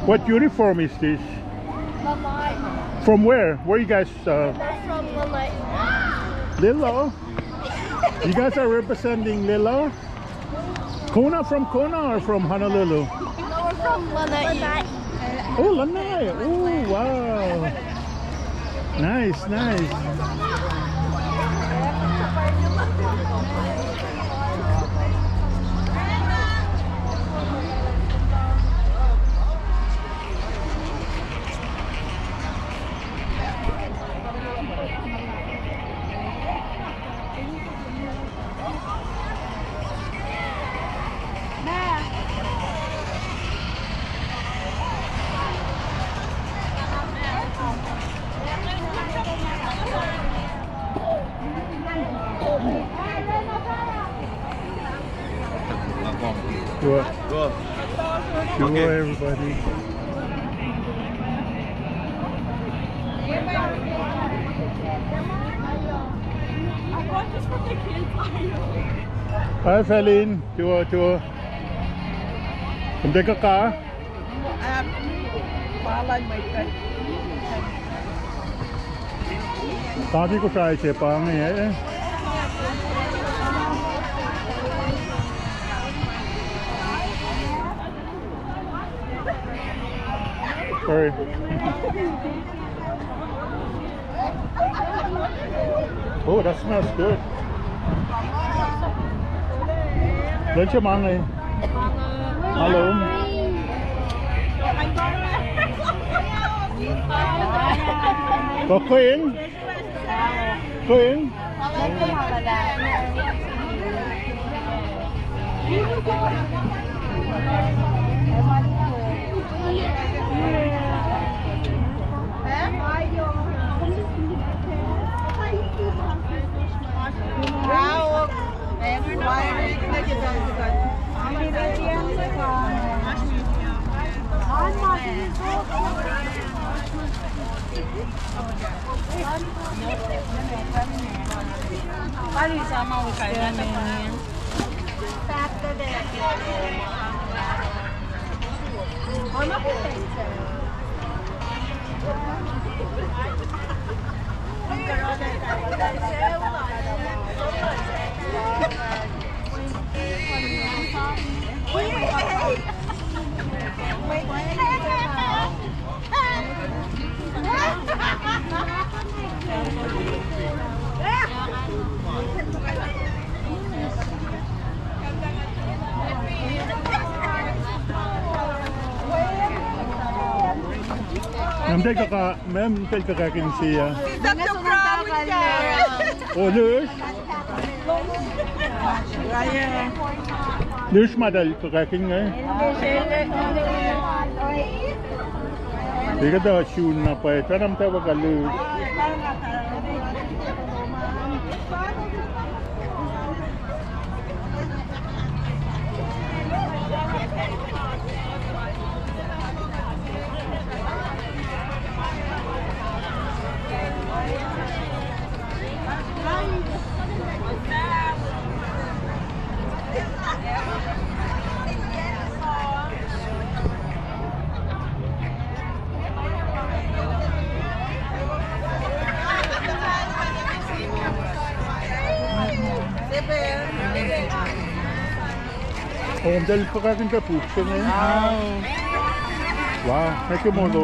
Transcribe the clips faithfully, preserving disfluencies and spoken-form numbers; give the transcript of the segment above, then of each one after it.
What uniform is this? Lalai. From where? Where you guys, uh? We're from Lalai. Lilo? You guys are representing Lilo? Kona, from Kona or from Honolulu? No, we're from Lanai. Oh, Lanai. Oh, wow. Nice, nice. Sure. Sure. Sure, okay. Everybody. Hi, Felin. Sure, sure. Kom tiac kuh ka? Tati Kosrae se pa inge, eh? Sorry. Oh, that smells good. Lwen se ma inge. Hello. Kuh kuh in? Kuh in? Mem tel kuh ka, mem tel kuh kack in se ah. Olush. Lusr ma tel kuh kack in inge. Ekuh tuh sun na pwacye, tuh na muhtwacwacack lusr. Oh, kom tel kuh kack in ke puk se inge. Wow, thank you, Molo.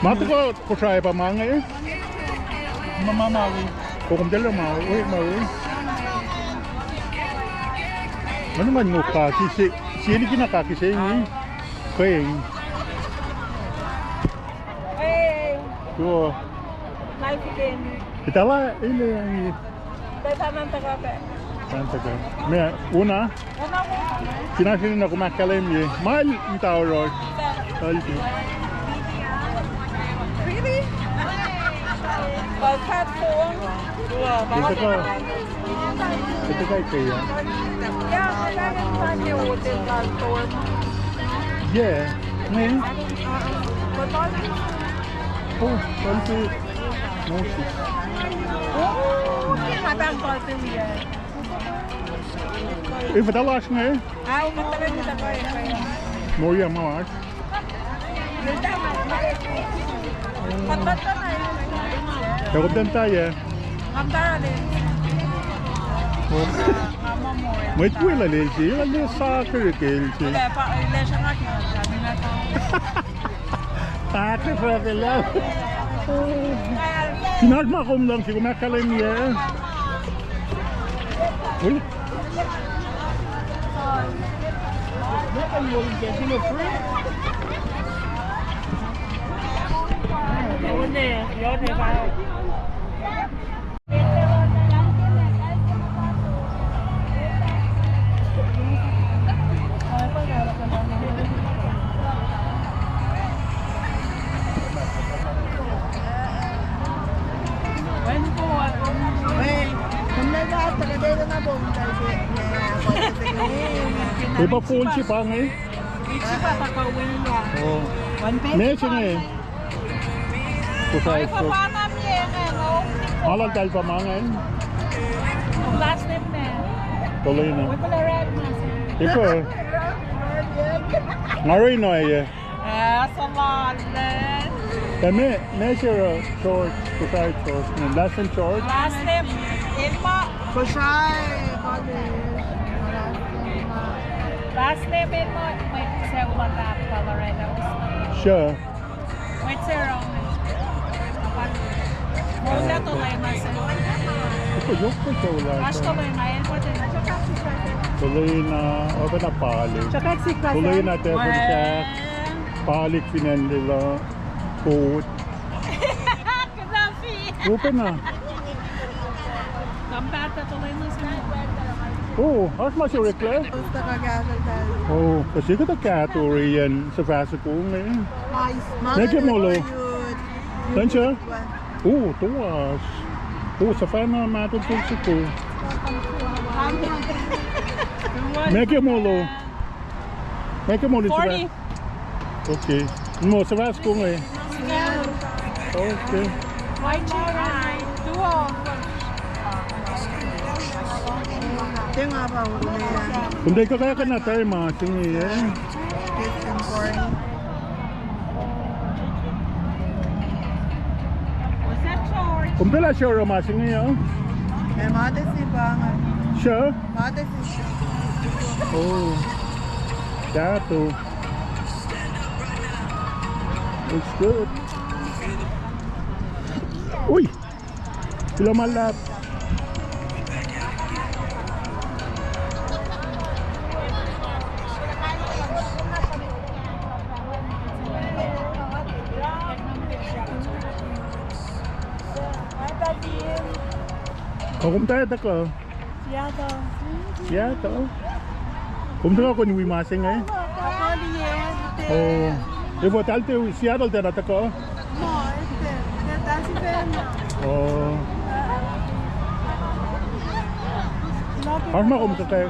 Ma tuhkuh Kosrae pa ma inge? Ma, ma, Maui. Oh, kom tel Maui, Maui. Nga nuh ngan ngo kaki se, sie liki na kaki se inge. Keng. Sure. Itala, ile, ile. Meac, una? Sina sina na kom ahkkahlwemye. Ma el muhta oruh. Really? Ese ka, ese ka ikea. Yeah, ne? Oh, twenty. Oh, shit. Efuh tuh lasr inge? Moria ma lasr. Ac kom tuh muhta yac? Mwet welah lel se, lah lel soccer ke el se. Ake fahk lah. Fin oasr ma kom luhngse, kom ahkkahlwemye. Wi? Epa full ship pa inge? Oh. Meac se inge? Kuh sa so. Alal tal pa ma inge. Last name na. Tolena. Epa. Nga reno aye. Ah, salalal. Eme, me se, uh, George, Kosrae George. Last name George? Last name Elma. Kosrae, Kosrae. Last name Elma, mwet se ulan tap Colorado. Sure. Mwet se rong. Moulla Tolena se. Ito yok ko Tolena. Oasr Tolena, Elma Tolena. Tolena, open up pali. Tolena, Tefonsah. Palik fin acn Lelu, Put. Open na. Oh, oasr ma se oreklac? Oh, kuh se kuhtuh kahto ori an suhfah soko inge. Meac ke molo? Thank you. Oh, toasr. Oh, suhfah na ma to soko. Meac ke molo? Meac ke molo? Forty. Okay. Mo suhfah soko inge. Okay. Kom tiac kuh kena tari ma se inge, eh? Kom tiac lah sure ma se inge, eh? Sure? Oh. Kahto. Looks good. Ui! Kuloh ma luhlahp. Kuh kom tiac tuhkuh? Seattle. Seattle. Kom tuhkuh kuh in wi ma se inge? Oh. Efuh, eltahl tiac Seattle tiacna tuhkuh? Oh. Oasr ma kom tuhkuh?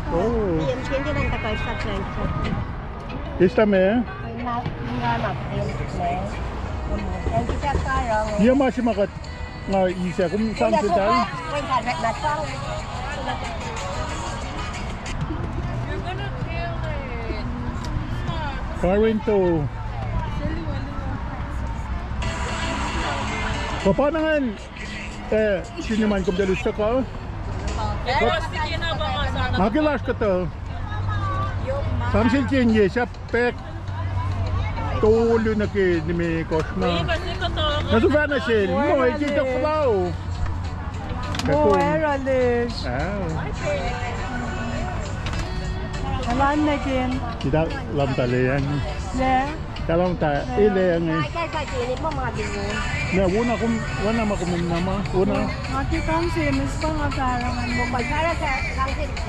Oh. Eis lah meac? Yac ma se ma kuht nga eis ah, kom sang sel tari? Currento. Kuh pa na ngan, eh, siniman kom tiac lus tuhkuh? Nga ke lasr kuhtuh. Sang sel ke inye sahp pack tolu nuh ke limekohsr ma. Nga sifacna sel, mo, el ke tok flow. Mo, era lish. Ah. Elan nekin. Ita lamta leyang. Leh. Talam ta, ele ange. Na, wona kom, wona ma kom na ma, wona. Nga ke kam se, mis pa nga parangan.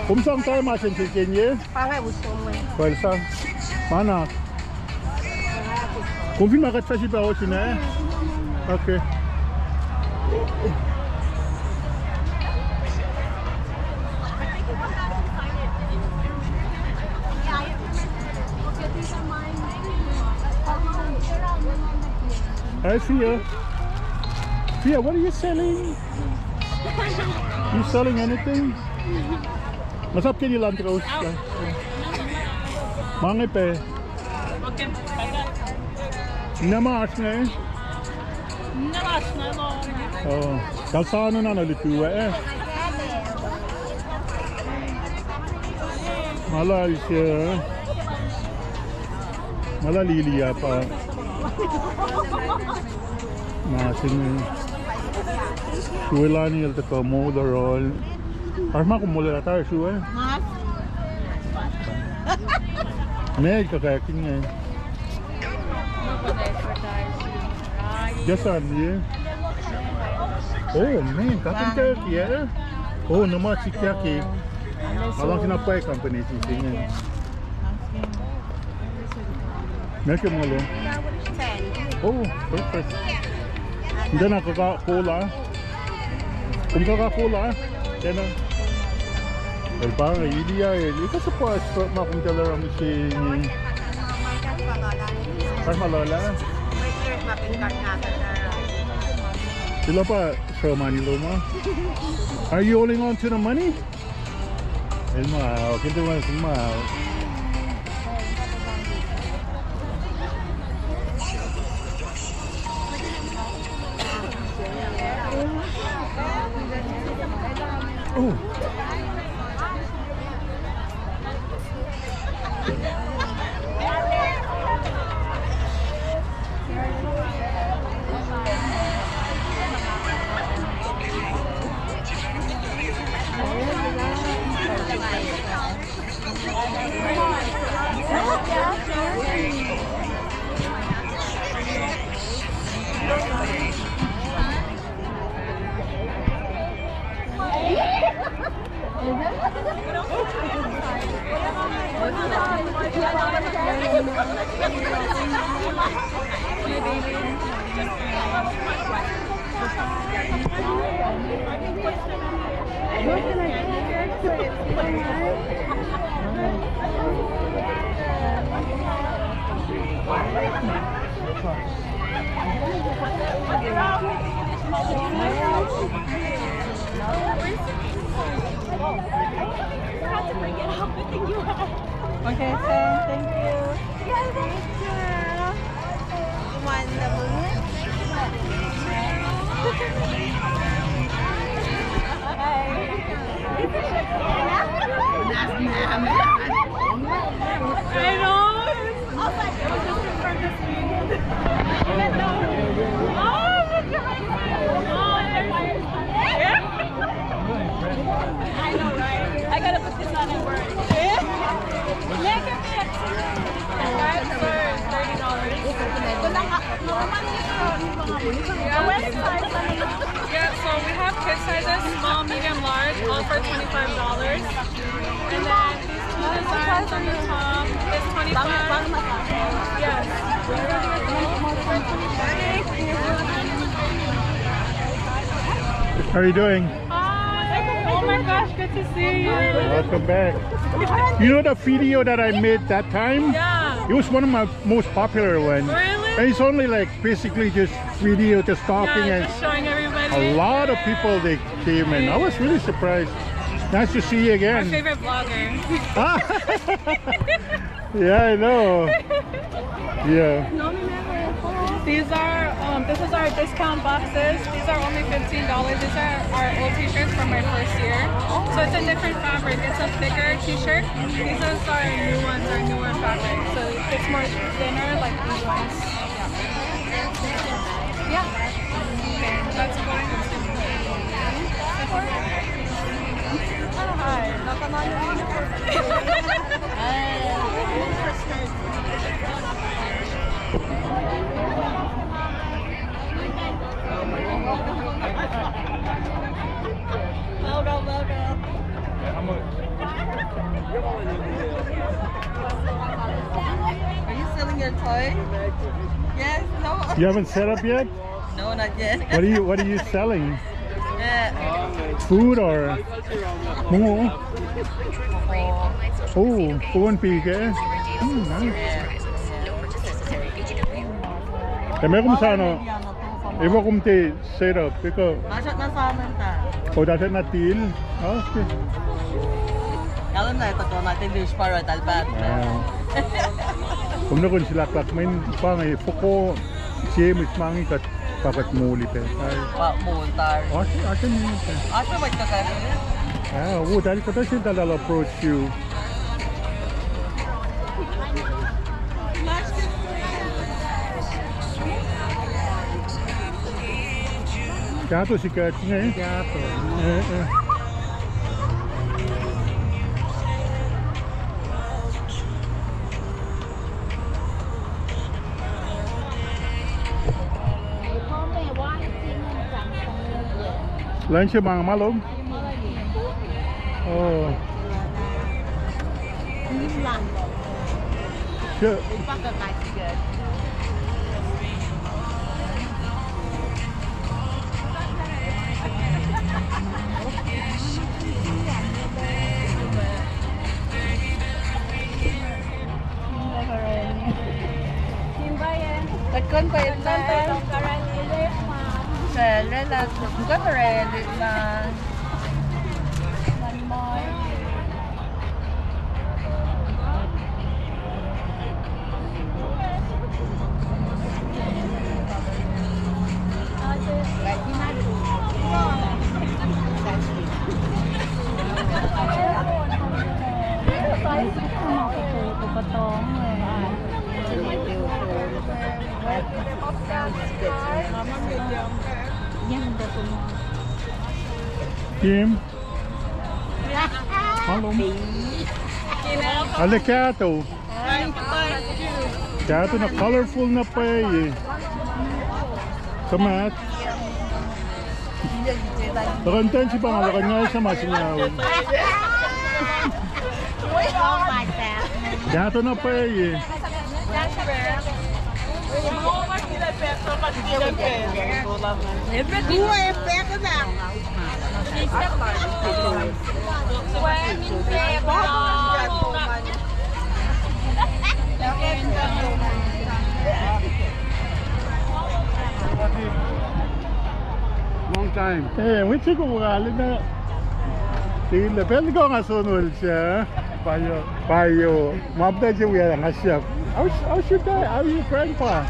Kom sang tari ma sen sel ke inye? Pwacl sang. Ma na. Kom fin ma kuht fahsr pa ohsun, eh? Okay. Hi, Fia. Fia, what are you selling? You selling anything? Masap kini lan teka us. Ma inge pac. Ninac ma oasr inge? Ninac ma oasr inge, lo. Oh, kal sa na na lutu, eh? Ma lal se. Ma lal Ilya pa. Ma se inge. Srue lal el tuhkuh moul oruh. Oasr ma kom moul ah tari srue? Meac kuhkakihn inge? Yes, sir, yeah. Oh, man, kapin turkey, eh? Oh, no ma sikyak. Nga luhngse na pwacye company se inge. Meac ke moul uh? Oh, perfect. Nga na Coca-Cola. Kom Coca-Cola? Kena. El pa inge, Ilya, el ika surprise ma kom tala oruh mihsenge. Pas ma lola. Sila pa sruhmuhn lom ah. Are you holding on to the money? El ma, okay, the one ma. Oh. Okay, so thank you. I know. I know, right? I gotta put this on at work. Five for thirty dollars. Yeah, so we have kid sizes, small, medium, large, all for twenty-five dollars. And then these two designs on the top is twenty-five. Yes. How are you doing? Hi. Oh my gosh, good to see you. Welcome back. You know the video that I made that time? Yeah. It was one of my most popular ones. Really? And it's only, like, basically just video, just talking, yeah, and just showing everybody. A lot of people, they came in. I was really surprised. Nice to see you again. My favorite vlogger. Ah. Yeah, I know. Yeah. These are, um, this is our discount boxes. These are only fifteen dollars. These are our old t-shirts from my first year. So it's a different fabric. It's a thicker t-shirt. These ones are new ones, are newer fabric. So it's more thinner, like these ones. Yeah. Yeah. Okay, let's go into the... Hi, knock on the uniform. Welcome, welcome. Are you selling your toy? Yes, no? You haven't set up yet? No, not yet. What are you, what are you selling? Uh, food or? Mongo? Oh, phone pike. Hmm, nice. Emekom sana. Emekom te set up, eko. Masat na sana ta. Oh, that is not teal. Okay. Alu na etuh na teal is para talbat. Ah. Kom na kun silaklak men pa nge foko sie mis mangi kat pakat moli pe. Pa moli tar. Ashe, ashe ni pe. Ashe pa ka. Ah, wo tal kata sin tal approach you. Kahto sikat inge. Kahto. Eh, eh. Lain se ma nga ma lom. Oh. Sure. Kuht kuh in pwacye lah. Kuht kuh in pwacye lah. Kim. Hello. Ale kahto. Kahto na colorful na pwacye. Samat. Luhkuhn ten sipang, luhkuhn nga sama singa. Kahto na pwacye. Long time. Eh, mwet se kom kahlwem na. Tilac pacl ko nga sonol se. Payo. Payo. Ma pacl se wi nga siyuck, "How's, how's your dad? How's your grandpa?"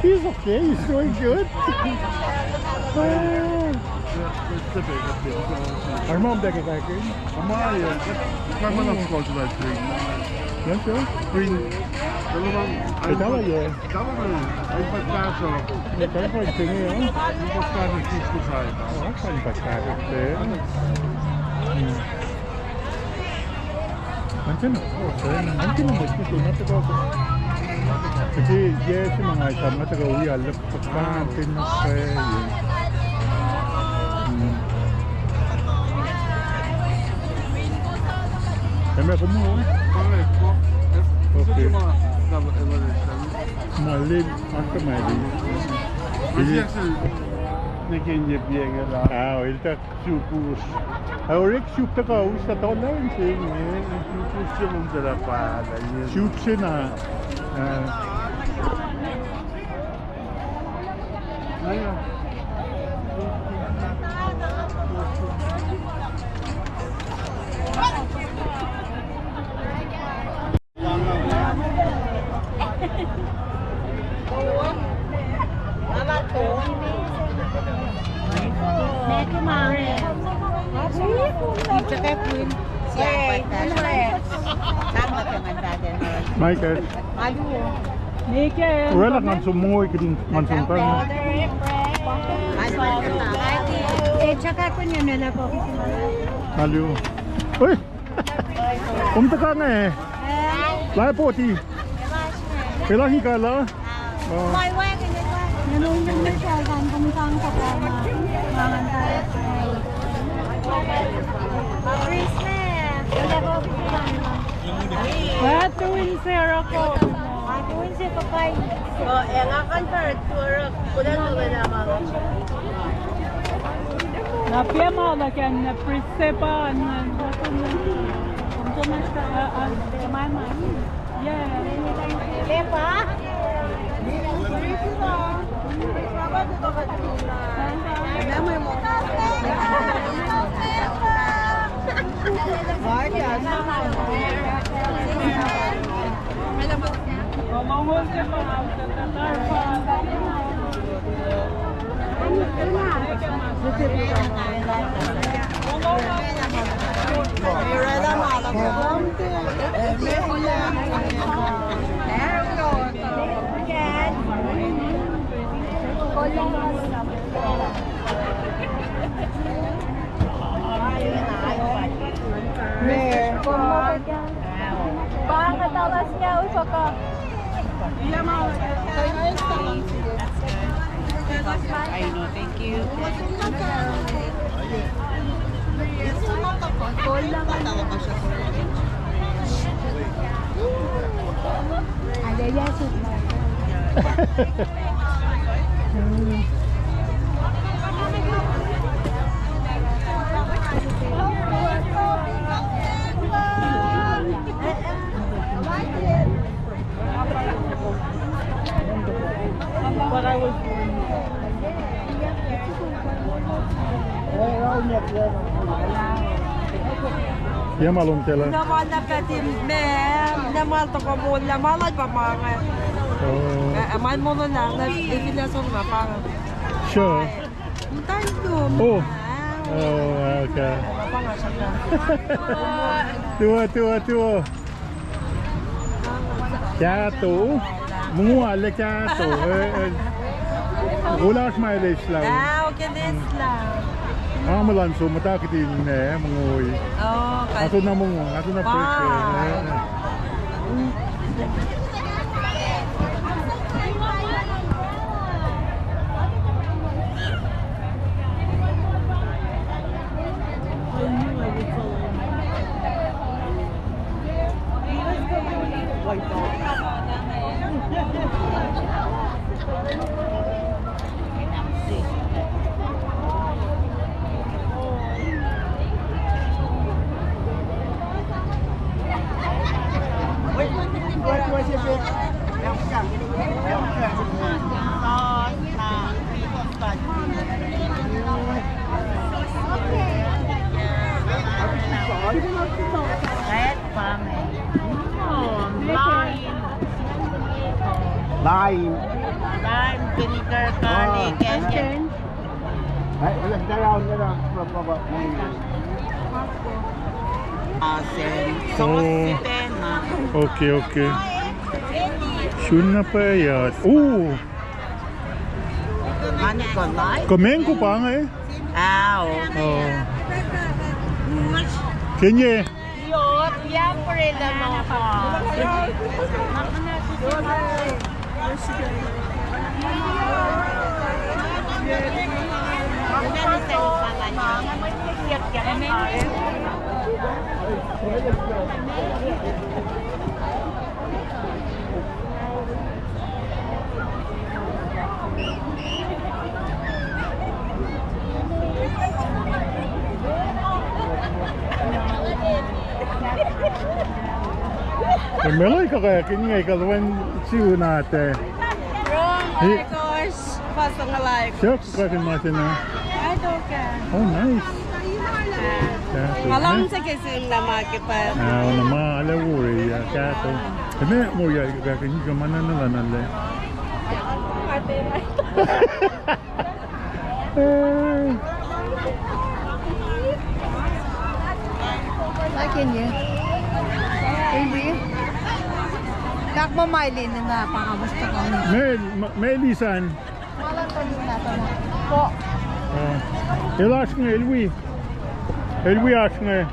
"He's okay. He's doing good." Ar mom dake kakin. Ama, yeah. Grandma loves cultural ice cream. Yes, sir. Green. Italia, yeah. Government, ai pa paso. Ai pa paso, yeah. Ai pa paso, sixty-five. Oh, ai pa paso, yeah. Antin, oh, antin, oh, antin, oh, antin. Kasi, yes, mga isa, mga taga-uwi, alap, pagkain, okay. Hmm. Kami ako mo, oh. Okay. Malim, ako malim. Kasi, nekin ye piyengela. Ah, iltak. Sukus. Orek suk tuhkuh us, atuh lwen se inge. Sukus se mum tala pala. Suk se na. Ah. Michael. Orwaclah ngan som mongo kihtin ngan som kan. Alu. Oi! Kom tuhkuh inge? Lah poti. Elah in kala? Oh. Christmas. Watu in se oruh ko. Watu in se papai. Oh, enga kan paret tu oruh. Kuda tu kena ma. Na pia ma la kan na pris se pa an. Kom tu ma sa, ah, ah, ma ma. Yeah. Lepa. Lepa. Lepa. Pangatalasiyaw soko. I know, thank you. Yac ma lom tala? Na ma na pati me, na ma toko moul, na ma lal pa ma nga. Oh. Eh, ma moul na, na, eh, pila som na pa nga. Sure. Mutan tu. Oh. Oh, okay. Tuo, tuo, tuo. Kahto. Mongo ah, le kahto. Eh, eh. Olasr ma el eis lah. Ah, okay, eis lah. Ah, ma luhn som muhta kihtin, eh, mongo. Oh, okay. Aso na mongo, aso na fresh, eh, eh. Red pa inge. Oh, lime. Lime. Lime, vinegar, garlic, and then okay, okay. Sun na pa yas. Ooh. Kom mango pa inge? Ao. Oh. Kenye. Meloy ka kaya kini nga ikaluan siu na te. Wrong, my gosh. Pasang alike. Siyuck kuh fin ma se na. I don't care. Oh, nice. Nga luhngse ke sun na ma ke pa. Ah, na ma ala wori ya kahto. Eme mo ya ke kini ke ma na na la na le. Like in ye. Maybe. Kak ma ma ilin na pa ka gusto ko. Me, me lisan. Ah. El oasr inge, el wi. El wi oasr inge.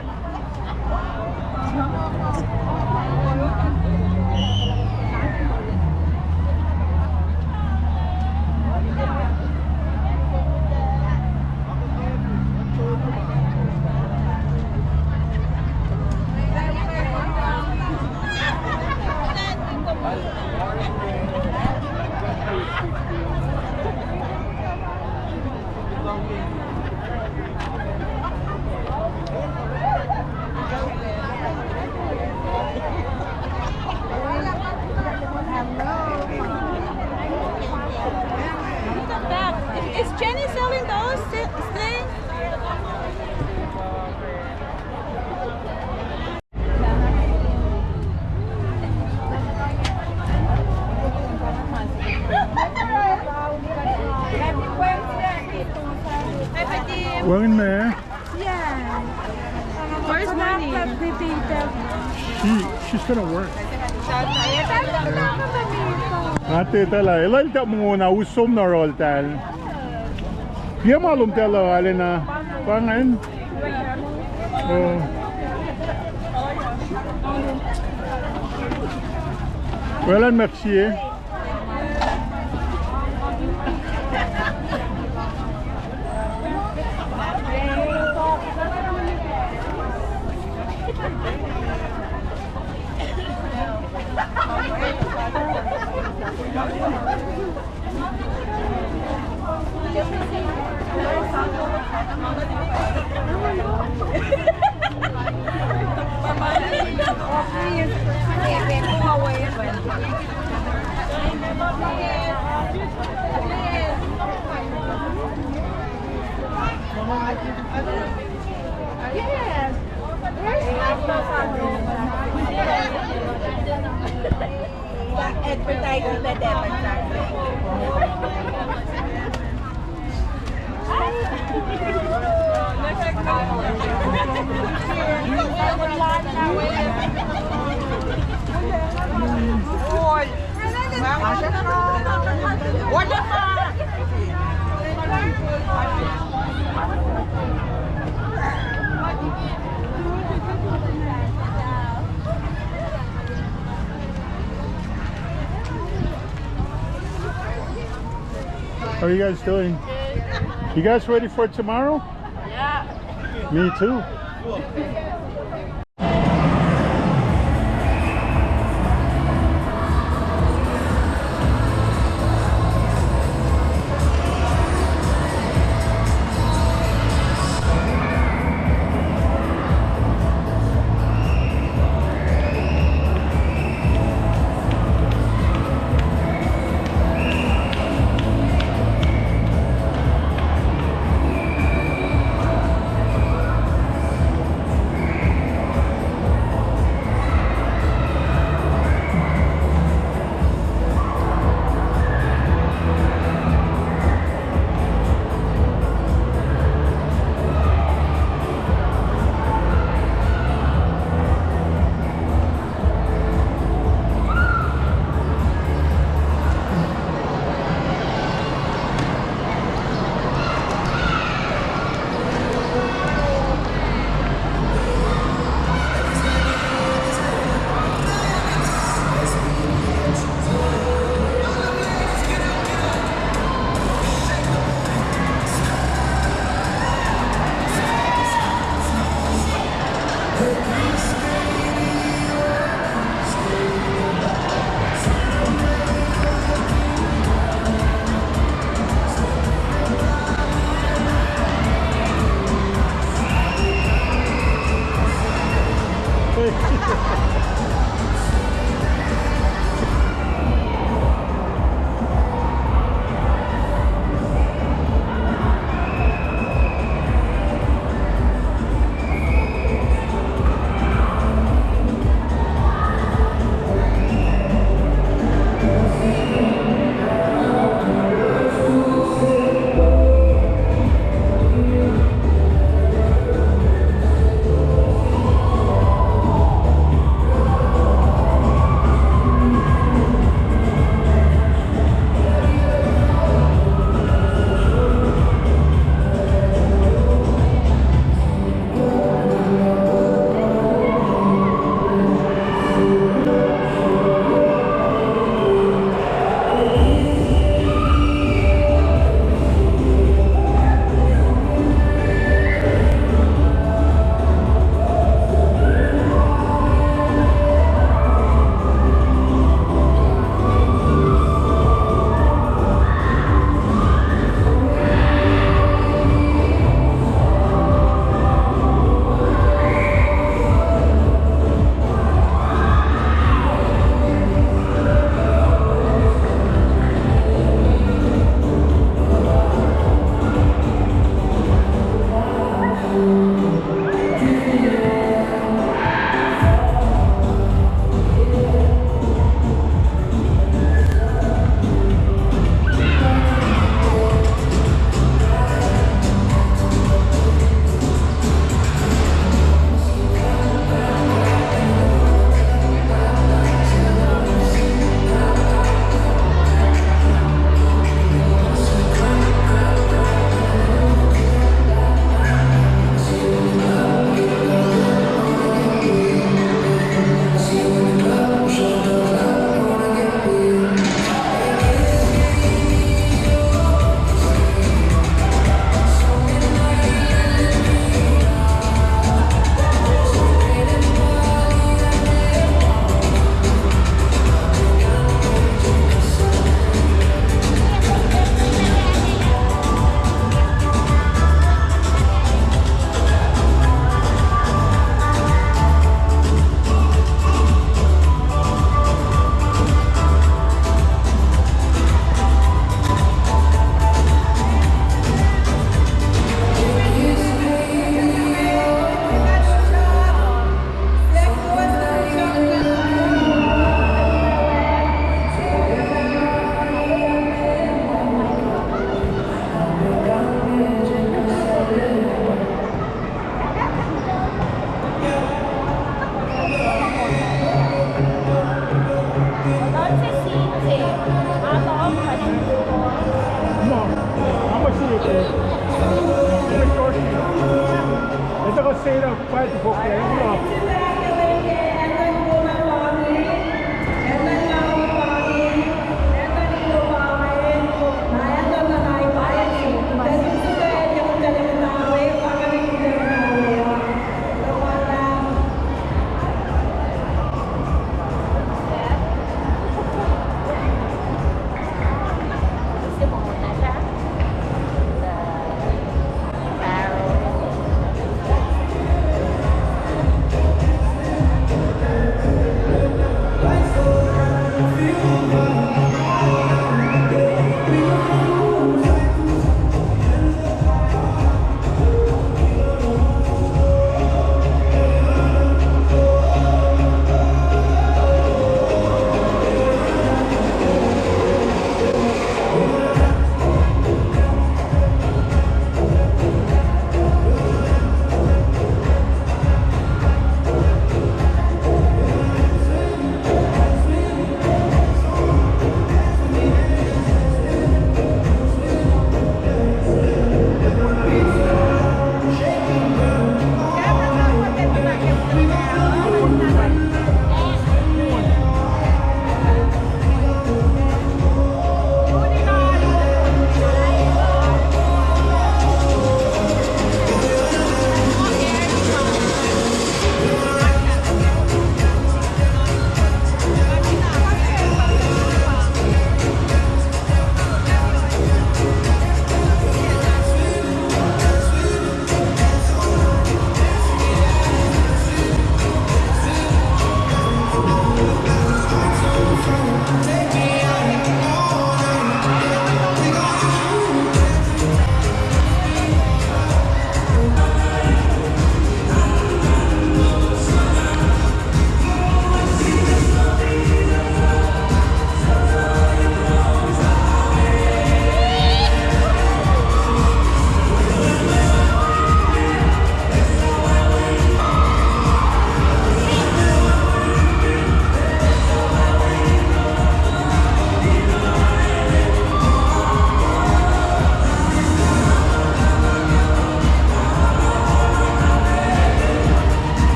Wacngihn ma? Yeah. Where's Nani? She, she's gonna work. Nga tiac etuh lah, elos eltahl mongo na us som na roltahl. Yac ma lom tahl arulacna pa ingacn. Oh. Well, an mak sie. Advertising na dapat sa. How are you guys doing? You guys ready for tomorrow? Yeah. Me too.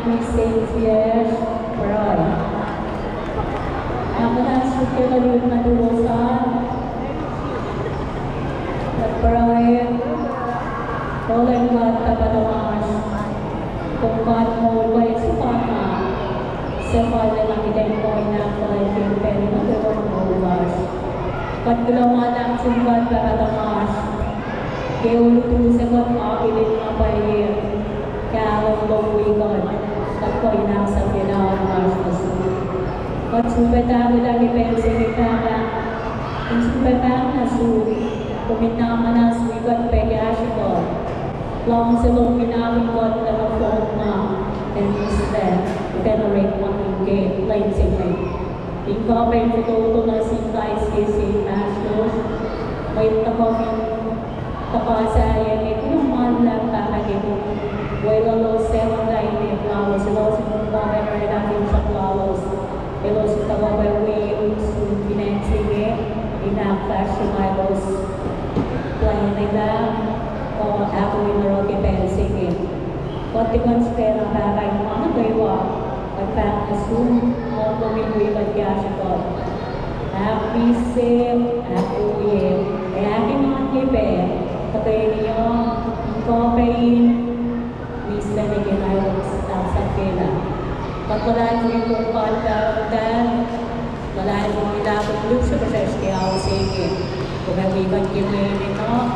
Saint Pierre, pruhe. Nga muhnahs suk ke tuhlihk nuhtuwos an, kuht pruhe. O Leum God Pahpah tuhmasr, kom God moul, pwacye sefanna, suhfalye na kuht in kuh in ahkfuhlwactye pacl nuh kwewa moul lasr. Kuht kuloh ma luhlahp sin God Pahpah tuhmasr, ke olutu se kuht akihlen na pwacye kahlwem lom wi kuht, kuht kuh in ahksahfyelah oasr nuh sum. Kuht sifilpac tahfwelah ke pacl se inge, Pahpah, in sifilpac pahng nuh sum, kom in na muhnahs wi kuht pac kahsruh kuht. Luhngse lom in akihlen kuht nuh ke fohlohk na, ac mihslac, ac pacl orekmakihn ke lwen se inge. In kuh pac in fototo nuh sin kais sie se inmahsrlosr, mwet tuhkuh fin tuhka sahyac inge, kuloh ma luhlahp Pahpah ke kom weluhlos, suc muhta in eklalos, elos in kuh pac in oraclah finsrak lalos, elos in tuhkuh pac wi sum fin acn se inge, in ahkfahsrye ma elos plwacn lah, kuh ahkoo in oruh ke pacl se inge. Kuht tiac kuh in sifacna, Pahpah, in ma nuh kwewa kuht pahng nuh sum, kom in wi kuht, kahsruh kuht. Ahkmihsye, ahkwoye, ac ahkingahnye pac tuhkweni uh, in kuh pac in mihslac nuh ke na elos ahksahfyelah. Kuht luhlahlfongi kom God Pahpah muhtahl, luhlahlfongi lah kom lihpsre fihsrwacsr ke ao se inge. Kom ac wi kuht ke mwe enenuh,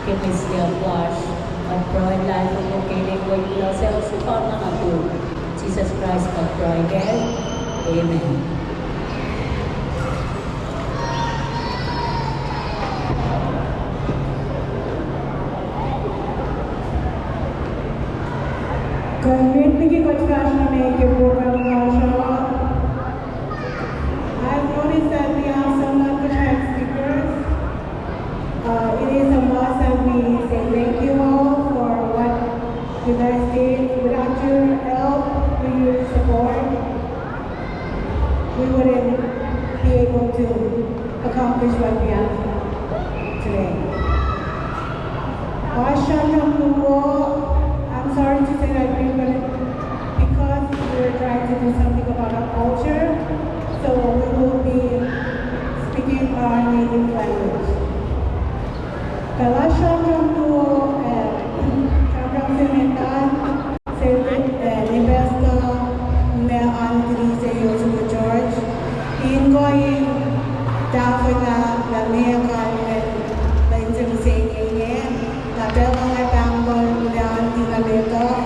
ke mwe siyuck lasr. Kuht pruhe luhlahlfongi ke inen Wen kuloh se, sefanna nuhtum, Jisus Kraist kuht pruhe kac. Amen. Kuht met liki kuht fahsr nuh met ke program lasr uh, I've noticed that we have some non-Kosraik speakers. Uh, it is a must that we say thank you all for what you guys did. Without your help, with your support, we wouldn't be able to accomplish what we have today. Oasr sramsram luo, I'm sorry to say that we couldn't, because we were trying to do something about our culture, so we will be speaking our native language. Kuht oasr sramsram luo, eh, sramsram se met an, se, eh, Nepesta, ma oan titi se Joshua George. In kuh in tahfwelah lah meac kalmacn lwen se mihsenge inge, na pacl ma nga pahngpahng ma oan titi na met uh.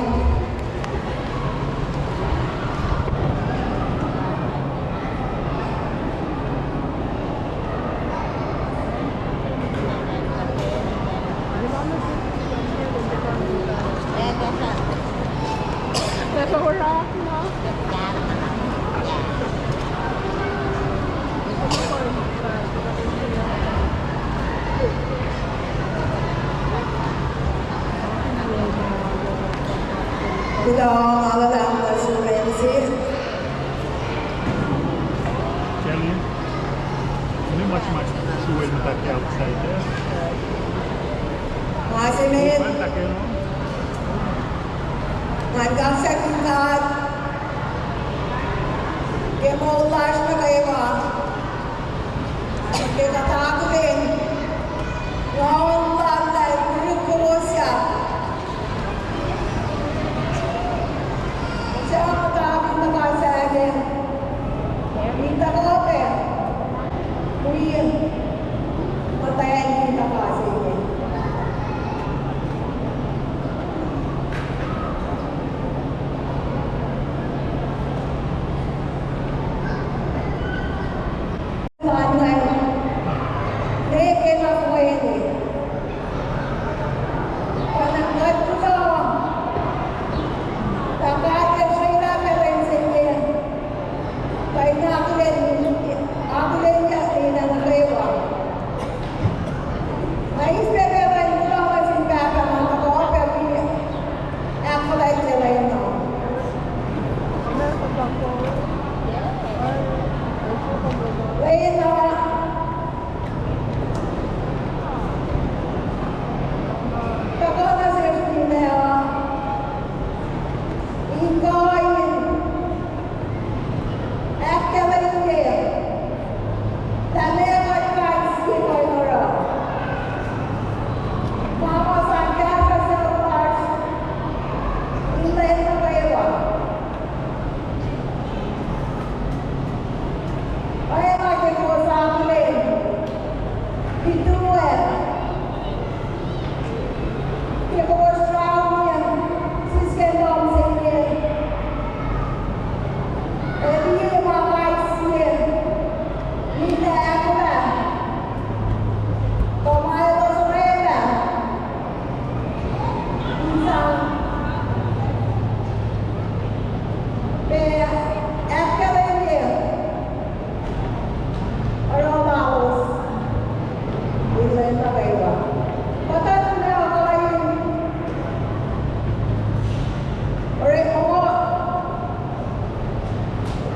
Kuloh ma luhlahp nuh sum, M C. Kelly, kuloh ma luhlahp nuh sum, outside. Ma se met. Ngan kaksakihn God ke moul lasr nuh kwewa, ke kuht akihlen nguhn lal, lal, lal, kowos ac Suc muhta fin tuhka se inge, in tuhkuh pac wi muhtwacn in tuhka se inge. Lal ngan, ne ke na kuweni.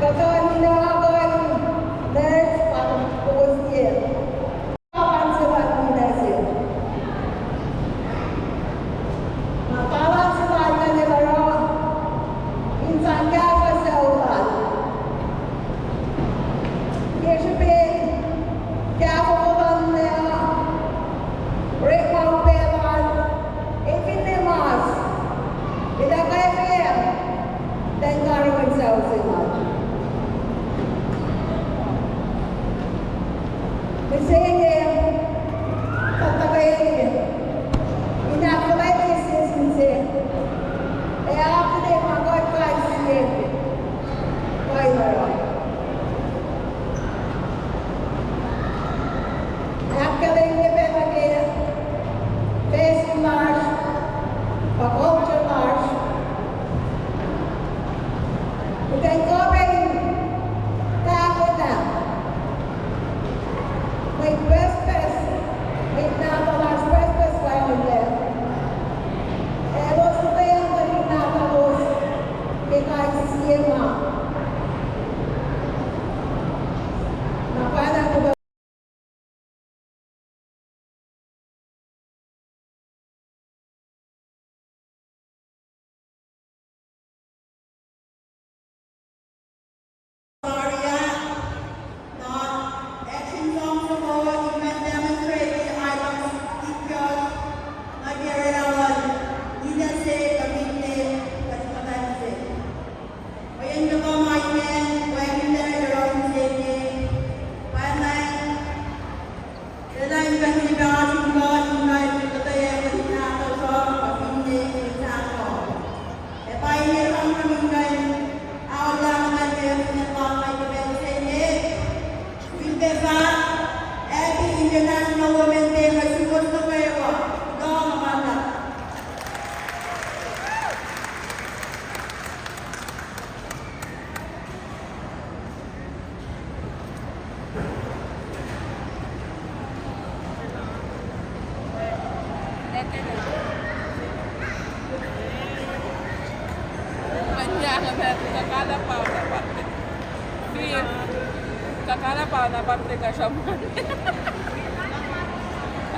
Kuhtuh ninac kuh in nurse pa kowos liye. Kapan se luhn ninac se. Na pahluh se lal ingacn el oruh in sang kahsruh sucu lal. Ke srihpen kahfofo luhn ninac, orekma upac lal, el finne mas, el ahkkweye, el karihngihn sucu se lal. Mihsenge, kuht tuhkweni in ahkfuhlwactye sie sin sie, ac akihlen ma kuht kais sie kuh in oruh. Ahkkahlwemye pacna ke facsin lasr, pa culture lasr. Kuht in kuh pac in tahfwelah mwet pucspucs, mwet nahtuhl lasr pucspucs pa inge. Elos lutiyuck nuh ke nahtuhlos ke kais sie ma. Na pwacnwacng Action som soko in demonstrate aibang sikyak nuh ke orwaclah luhn ninac se kuh finne kuht muhtwacn se. Mweyen kuhtuh ma ingacn wacngihnlac yohrohl mihsenge, pwacnwacng lwelah in kuh in liye oasr in kuh in kuh in kuhtweyuck kuht in ahkosr kuh finne in sahflah. Ac pa inge sramsram in kuh in aolah muhtwacn se fin acn Lal nuh ke pacl se inge. Fin tiac fahk Happy International Women's Day nuh suwos nuh kwewa. Kuloh ma luhlahp.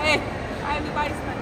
Hey, ai ni pais na.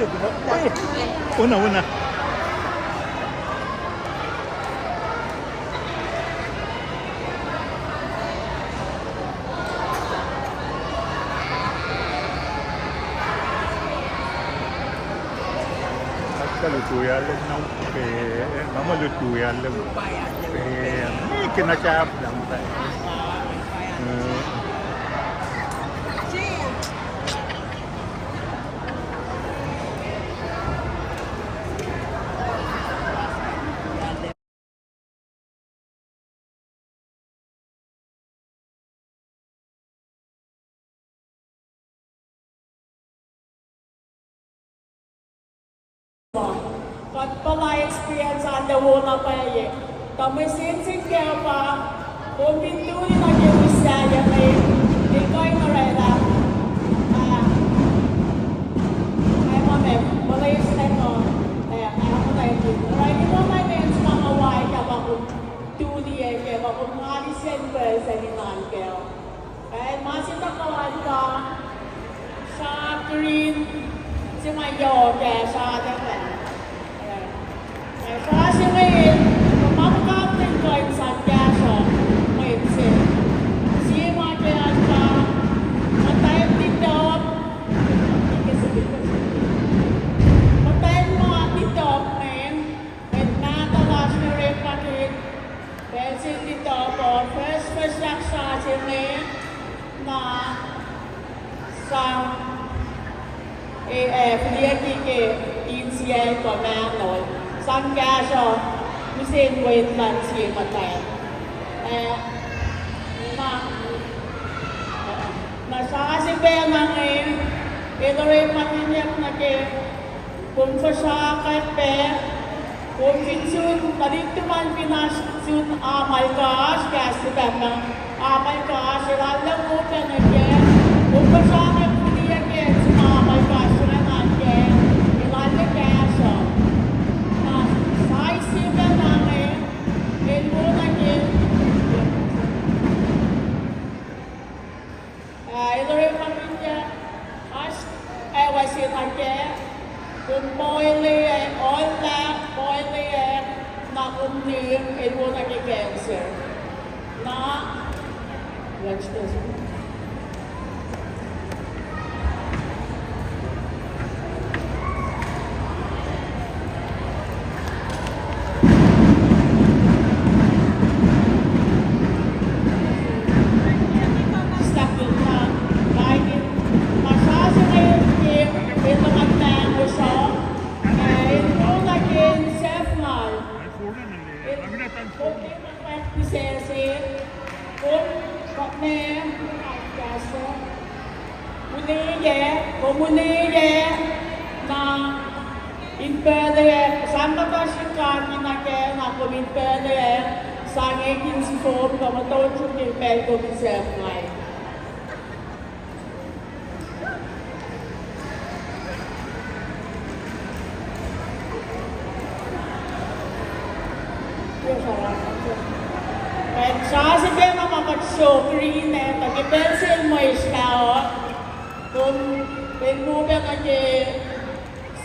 Ona, ona. Atka lutu yalem na, eh, nama lutu yalem. Eh, kena cap lang ta. Eh. Kuht puhla experience an na wo na pwacye. Tuh mwe sensen kac pa, kom fin tuni nuh ke mihsenge, e kuh in orwaclah, ah, ma, ma, muleis na kuh, ah, ah, muleis. Orwaclah ma ma means ma ma wai kac pa kom tuni e kac, pa kom ngani sen pacl se in nuhnkuh. Ac ma se tuhkuh pa, sra green, se ma yohk ah, sra tuh ah. Ac sra se inge, ma kapten kuh in sang kahsruh, mwet se. Sie ma ke an pa, muhtwacn titap, muhtwacn ma titap me, mwet mahtuh lasr inge orekmakihn, pacl se titap uh, first, first yak sra se inge, na sang, e, e, fihliyucki ke insiyacl kuh mahnol, sang kahsruh mihsen mwet luhn sie muhtwacn. E, na, na sra se pacna inge, el orekmakihnyuck nuh ke, kom fihsracsr pac, kom fin sun, tuhlihk tuhmwacn fin oasr sun amalkohsr, kahs se pacna, amalkohsr, el arlac wo pac nuh kac, kom fihsracsr fihliyucki ke sun amalkohsr ingacn kac, el arlac kahsruh. Na sra se pacna inge, el wo nuh ke Ah, el orekmakihnyuck, oasr, ah, wacse nuh kac, kom poileack, ohllah poileack, na kom nihm, el wo nuh ke cancer. Na, Kom, kom, kom, ulweyac, kom ulweyac, na in pacl ac, sang kuhtuh srihk kaki nuh kac, na kom in pacl ac, sang ekihn sifom, kuh muhtuhnfom ke pacl kom in sahflah. Pacl sasuc pacna ma kuht sokri na, tuh ke pacl se el mweslac uh, kom, pacl mu pacna ke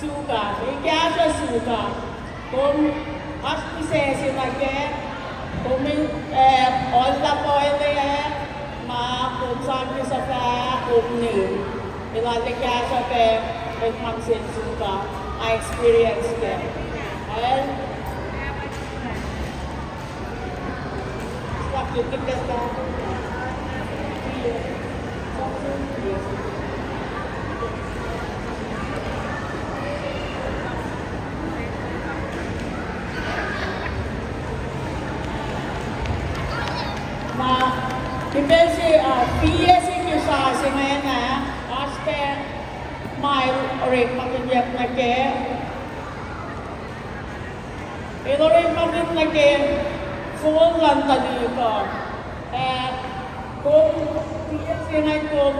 suka, el kahsruh suka. Kom oasr pihsac se nuh kac, kom in, eh, ohllah poileack, ma kom sang ke suhfah, kom nihm. Elan kahsruh pac, el mang sel suka, a experience kac. El Na, ke pacl se, ah, pihsac se ke sasuc ingena, oasr pac ma el orekmakihnyuck nuh kac. El orekmakihn nuh ke fol luhn tuhlihk uh. Ah, kom, pihsac se ingacn kom,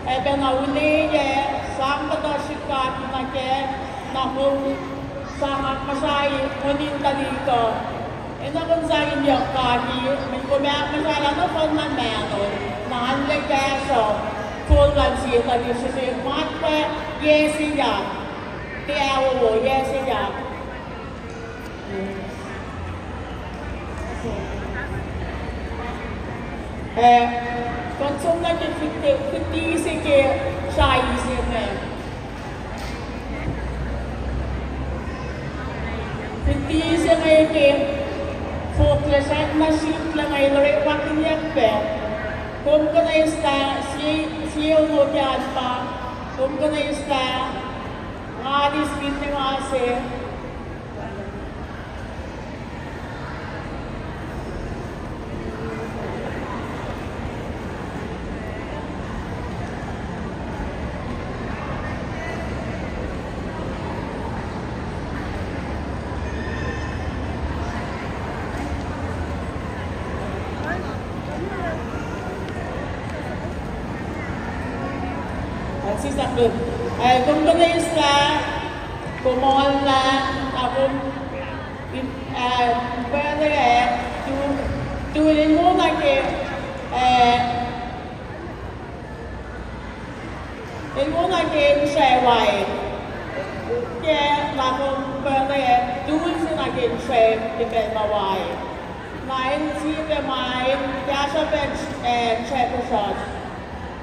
ah, pacna ulweyac, sang kuhtuh srihk kaki nuh kac, na kom sang akmuhsrai monil tuhlihk uh. Enenuh kom sang in yohk kaki, mweyen kom akmuhsrai lah nohfohn na mahnol, na arlac kahsruh fol luhn sie tuhlihk srihsrihk matwac yac se yak. Ke awowo, yes, yeah. Eh, kuht som nuh ke fiti, fiti se ke srihpac se inge. Fiti se inge ke fohlohk srihpac na sihmlac inge el orekmakihnyuck pac. Kom kuh in eislah sie, sie ono ke alpa. Kom kuh in eislah nga eis finne ma se. Sislah, eh, kom kuh in eislah, kom oallah, na kom, eh, pwacye, eh, tu, tu in wona ke, eh, in wona ke srihpac. Ke na kom pwacye, eh, tu se na ke srihpac ke pacl ma wai. Na el sifilpac ma el kahsruh pac, eh, srihpac puhsra.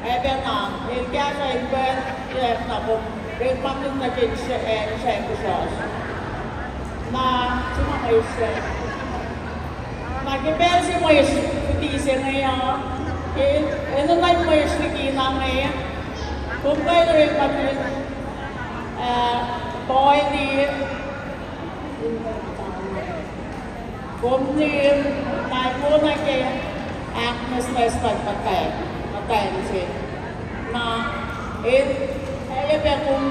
Ac pacna, el kahsruh el pwacye, eh, na kom orekmakihn nuh ke srihpac, eh, srihpac puhsra. Na, sima mwe srihpac. Na ke pacl se mwe srihpac se inge uh, ke, enenuh mwe srihpac liki na inge, kom kuh in orekmakihn, eh, poili, kom nim, na in wona ke ahknwacsnwacs luhn muhtwacn, muhtwacn se. Na, el, el pac kom,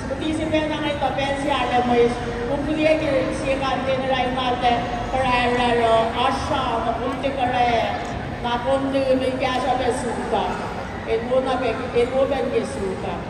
fiti se pacna inge tuh pacl se arlac mwe, kom fihliyac ke sie container na tuh kararrar uh, oasr na kom tiac kararrar, na kom nim el kahsruh pac suk uh. El wona pac, el wo pac ke suk uh.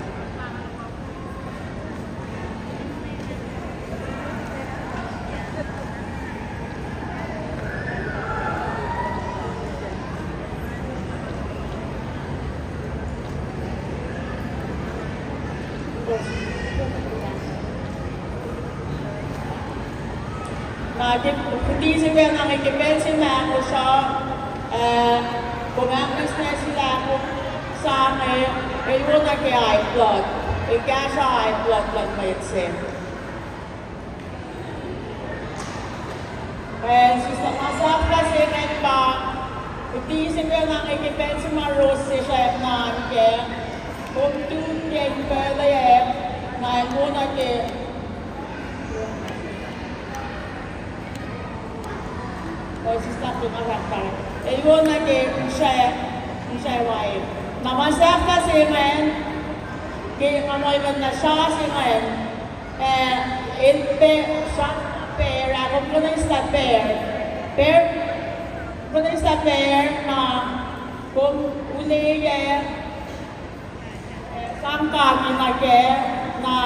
Na ke fiti se pacna inge ke pacl se ma ahkosr uh, eh, kom ahknwacsnwacs lah kom sang, eh, el wona ke high blood, el kahsruh high blood luhn mwet se. Pacl sislah ma sahflah se ingacn pa, fiti se pacna inge ke pacl se ma ros se srihpac na kac, kom tuk ke in pacl ac, na in wona ke, pacl sislah ke ma sahflah, el wona ke srihpac, srihpac wai. Na ma sahflah se ingacn, ke nga muh ingacn na srihpac se ingacn, eh, el pac, srihpac pac, ah, kom kuh in eislah pac. Pac, kom kuh in eislah pac, na kom uleyac, eh, sang kaki nuh kac, na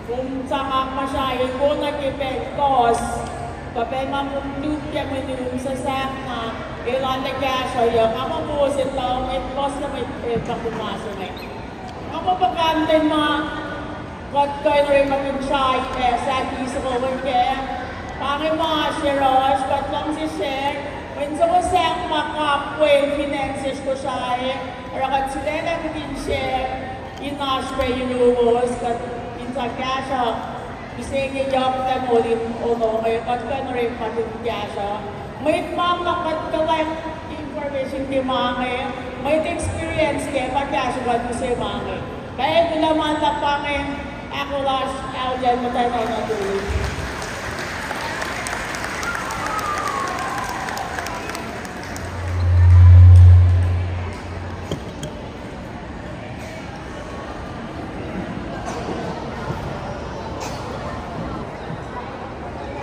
kom sang akmuhsrahi, kom nuh ke pacl kohs, kuh pacl ma kom tuk ke mwe nuhn sahflah na, el ac kahsrweyuck, nga muh kowos etuh, mwet kohs lah mwet, eh, pa kom ma se inge. Nga muh puhkantwen ma kuht kuh in orekmakihn srihpac, eh, sahflah soko we kac. Pa inge ma se oasr, kuht luhngse share, mwe soko sahflah ma kapkapwack fin acn sesr Kosrae, oruh kuht sulaclah kihtin share, in oasr pac yuruwos, kuht in sang kahsruh, mihsenge yohk lah moul in ono inge, kuht kuh in orekmakihn kahsruh. Mwet ma ma kuht kuhlwacng information ke ma inge, mwet experience kac pa kahsruh kuht mihsenge ma inge. Kac, kuloh ma luhlahp pa inge, ahkolah lasr, auliyak muhtwacn na tolu.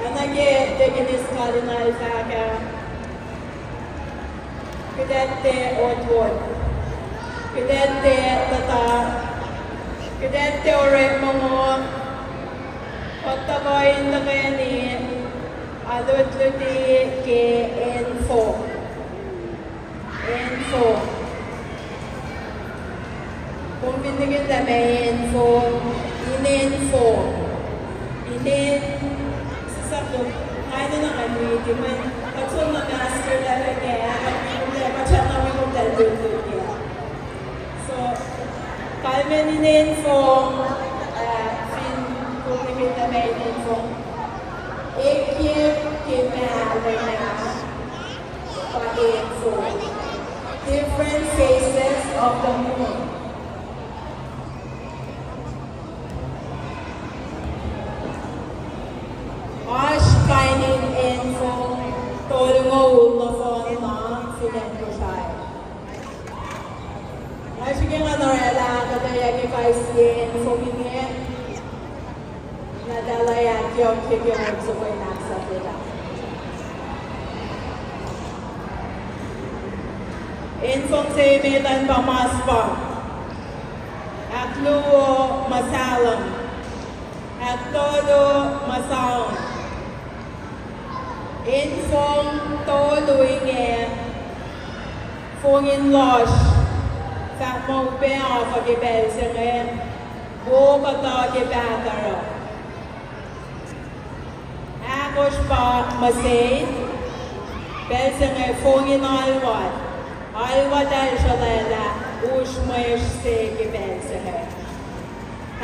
Oacna ke Deaconess Cardinal fahk ah, kuht ac tiac otwot, kuht ac tiac tuhta, kuht ac tiac orekma mongo, kuht tuhkuh in tuhkweni, alutluti ke info. Info. Kom fin nihkihn lah meac info. Inen fong. Inen, sisap luk, nga enenuh in riti mwe, kuht soenna master level inge, kuht, kuht, kuht na wi kuht lutlut ke. So, kalmen inen fong, uh, fin kom enenuh inen fong. Ekyek ke mahlwem ah pa en fong. Different phases of the moon. Oasr kain in en fong tolngoul nohfohn na fin acn Kosrae. Nga srihke nga oraclah kuhtwena ke kais sie en fong inge. Na tahlac ahkyohkye ke on soko in ahksahfyelah. En fong se met an pa Maspa. Ahkluo, Masalam. Ahktolu, Masaon. En fong tolu inge, fong in lohsr, fahk muh upac oafuh ke pacl se inge, wo kuhtuh ke pahtuh uh. Ahkosr pa Masaon, pacl se inge fong in alwat, alwat el sruhlwaclah, usr mwesh se ke pacl se inge.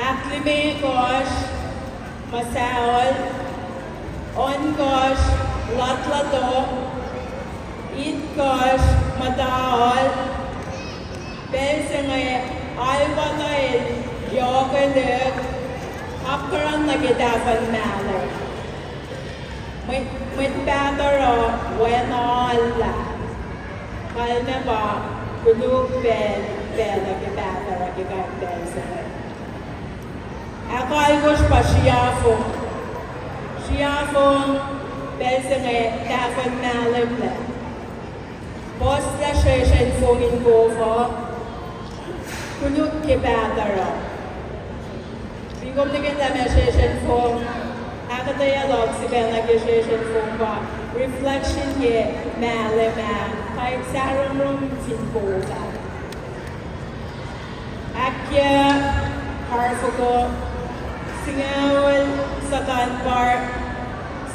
Ahklimekohsr, Masaol, ohnkohsr, Latlato, itkohsr, Mataol, pacl se inge alwat uh el yohkwelihk, apkuhran nuh ke tahfuhn mahlwem. Mwet, mwet pahtuh uh wacna oallah. Kalmac pa koluk pacl, pacl uh ke pahtuh uh ke kain pacl se inge. Ahkalkosr pa Siafong. Siafong, pacl se inge tahfuhn mahlwem lac. Puhslah sesr in fong in kof uh, koluk ke pahtuh uh. Fin kom nihkihn lah meac sesr in fong, ahkuhtweyac luhk sifacna ke sesr in fong pa reflection ke mahlwem ah, pa sahromrom fin kof ah. Ahkyac, Harfoko, singucul, Sakanpar,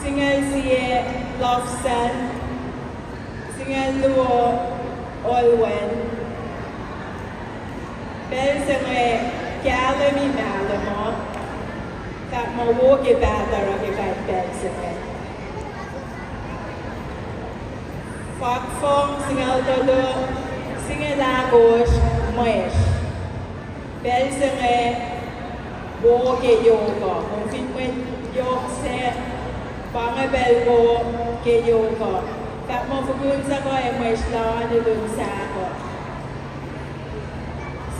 singucul sie, Lofsan, singucul luo, Olwen. Pacl se inge kahlwemi mahlwem uh, fahk muh wo ke pahtuh uh ke kain pacl se inge. Fakfong, singucul tolu, singucul ahkosr, mwesh. Pacl se inge wo ke yohk uh, kom fin mwet yohk se, pa inge pacl wo ke yohk uh. Fahk muh fokun sahk uh ac mwesh lah lun sahk uh.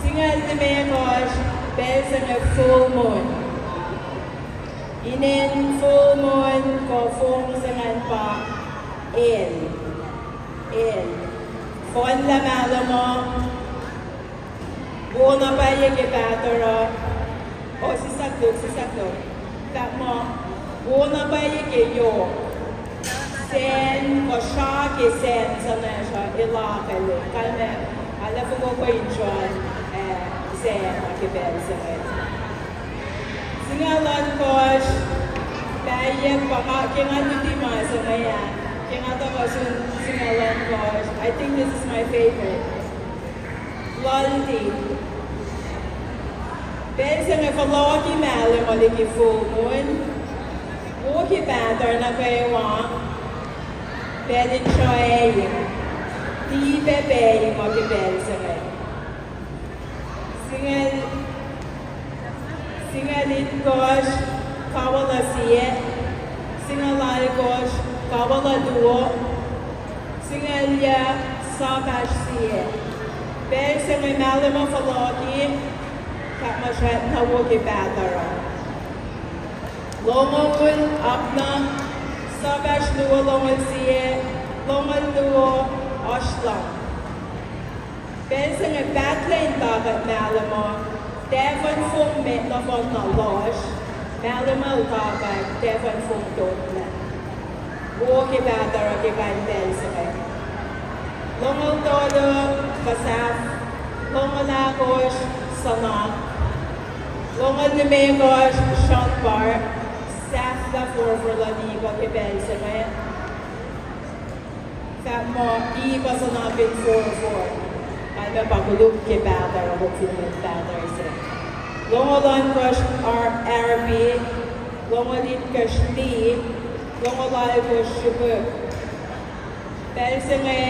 Singucul limekohsr, pacl se inge full moon. Inen full moon kuh fong se ingacn pa el. El. Fohnlah mahlwem uh. Wo na pwacye ke pahtuh uh. O, sisaktok, sisaktok. Fahk muh, wo na pwacye ke yohk. Sacn, kuh sra ke sacn suhnacsr uh, el akihlen. Kalmac, arlac fokoko in sruhn, eh, sacn uh ke pacl se inge. Singucul ohnkohsr, pahyuck pa nga, ke nga luti ma se inge ah, ke nga tuhkuh sun singucul ohnkohsr. I think this is my favorite. Luhluti. Pacl se inge fohlohki mahlwem uh liki full moon. Wo ke pahtuh nuh kwewa. Pacl in sruhacng. Tipac pac inge ke pacl se inge. Singucul, singucul itkohsr, kawuck luhn sie, singucul alkohsr, kawuck luhn luo, singucul yuc, sap ahsr sie. Pacl se inge mahlwem uh fohlohki, fahk muh srackna wo ke pahtuh uh. Longoul, apnuh, sap ahsr luo, longoul sie, longoul luo, oasr luhng. Pacl se inge pahtlac in takuhk mahlwem uh, tahfuhn fong met nohfohn na lohsr, mahlwem uh el takuhk tahfuhn fong toklah. Wo ke pahtuh uh ke kain pacl se inge. Longoul tolu, kuh sahf, longoul ahkosr, suhnak. Longoul limekohsr Sean Parr, sahflah forfor luhn ikoh ke pacl se inge. Fahk muh ikoh suhnakihn forfor. Kalmac pa koluk ke pahtuh, kom fin met pahtuh se. Longoul ohnkohsr Ar-, Arby, longoul itkohsr Lee, longoul alkohsr Srihpuk. Pacl se inge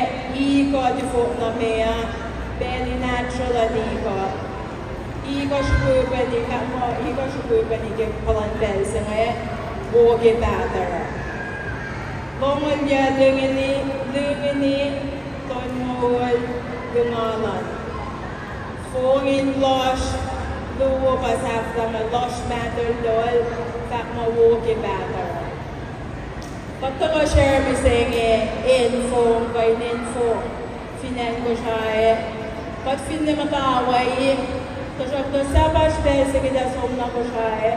ikoh tifok nuh meoa, pacl in natural an ikoh. Ikoh srihpukeni, fahk muh ikoh srihpukeni ke puhlan pacl se inge, wo ke pahtuh. Longoul yac Lingini, Lingini, tolngoul, Lungalan. Fong in lohsr luo pa sahflah inge, lohsr mahtuh lal, fahk muh wo ke pahtuh. Kuht tuhkuh share mihsenge, acn fong, kuh in acn fong fin acn Kosrae. Kuht finne muhta Hawaii, tuhsruhktuh sahp oasr pacl se kuht ac som nuh Kosrae.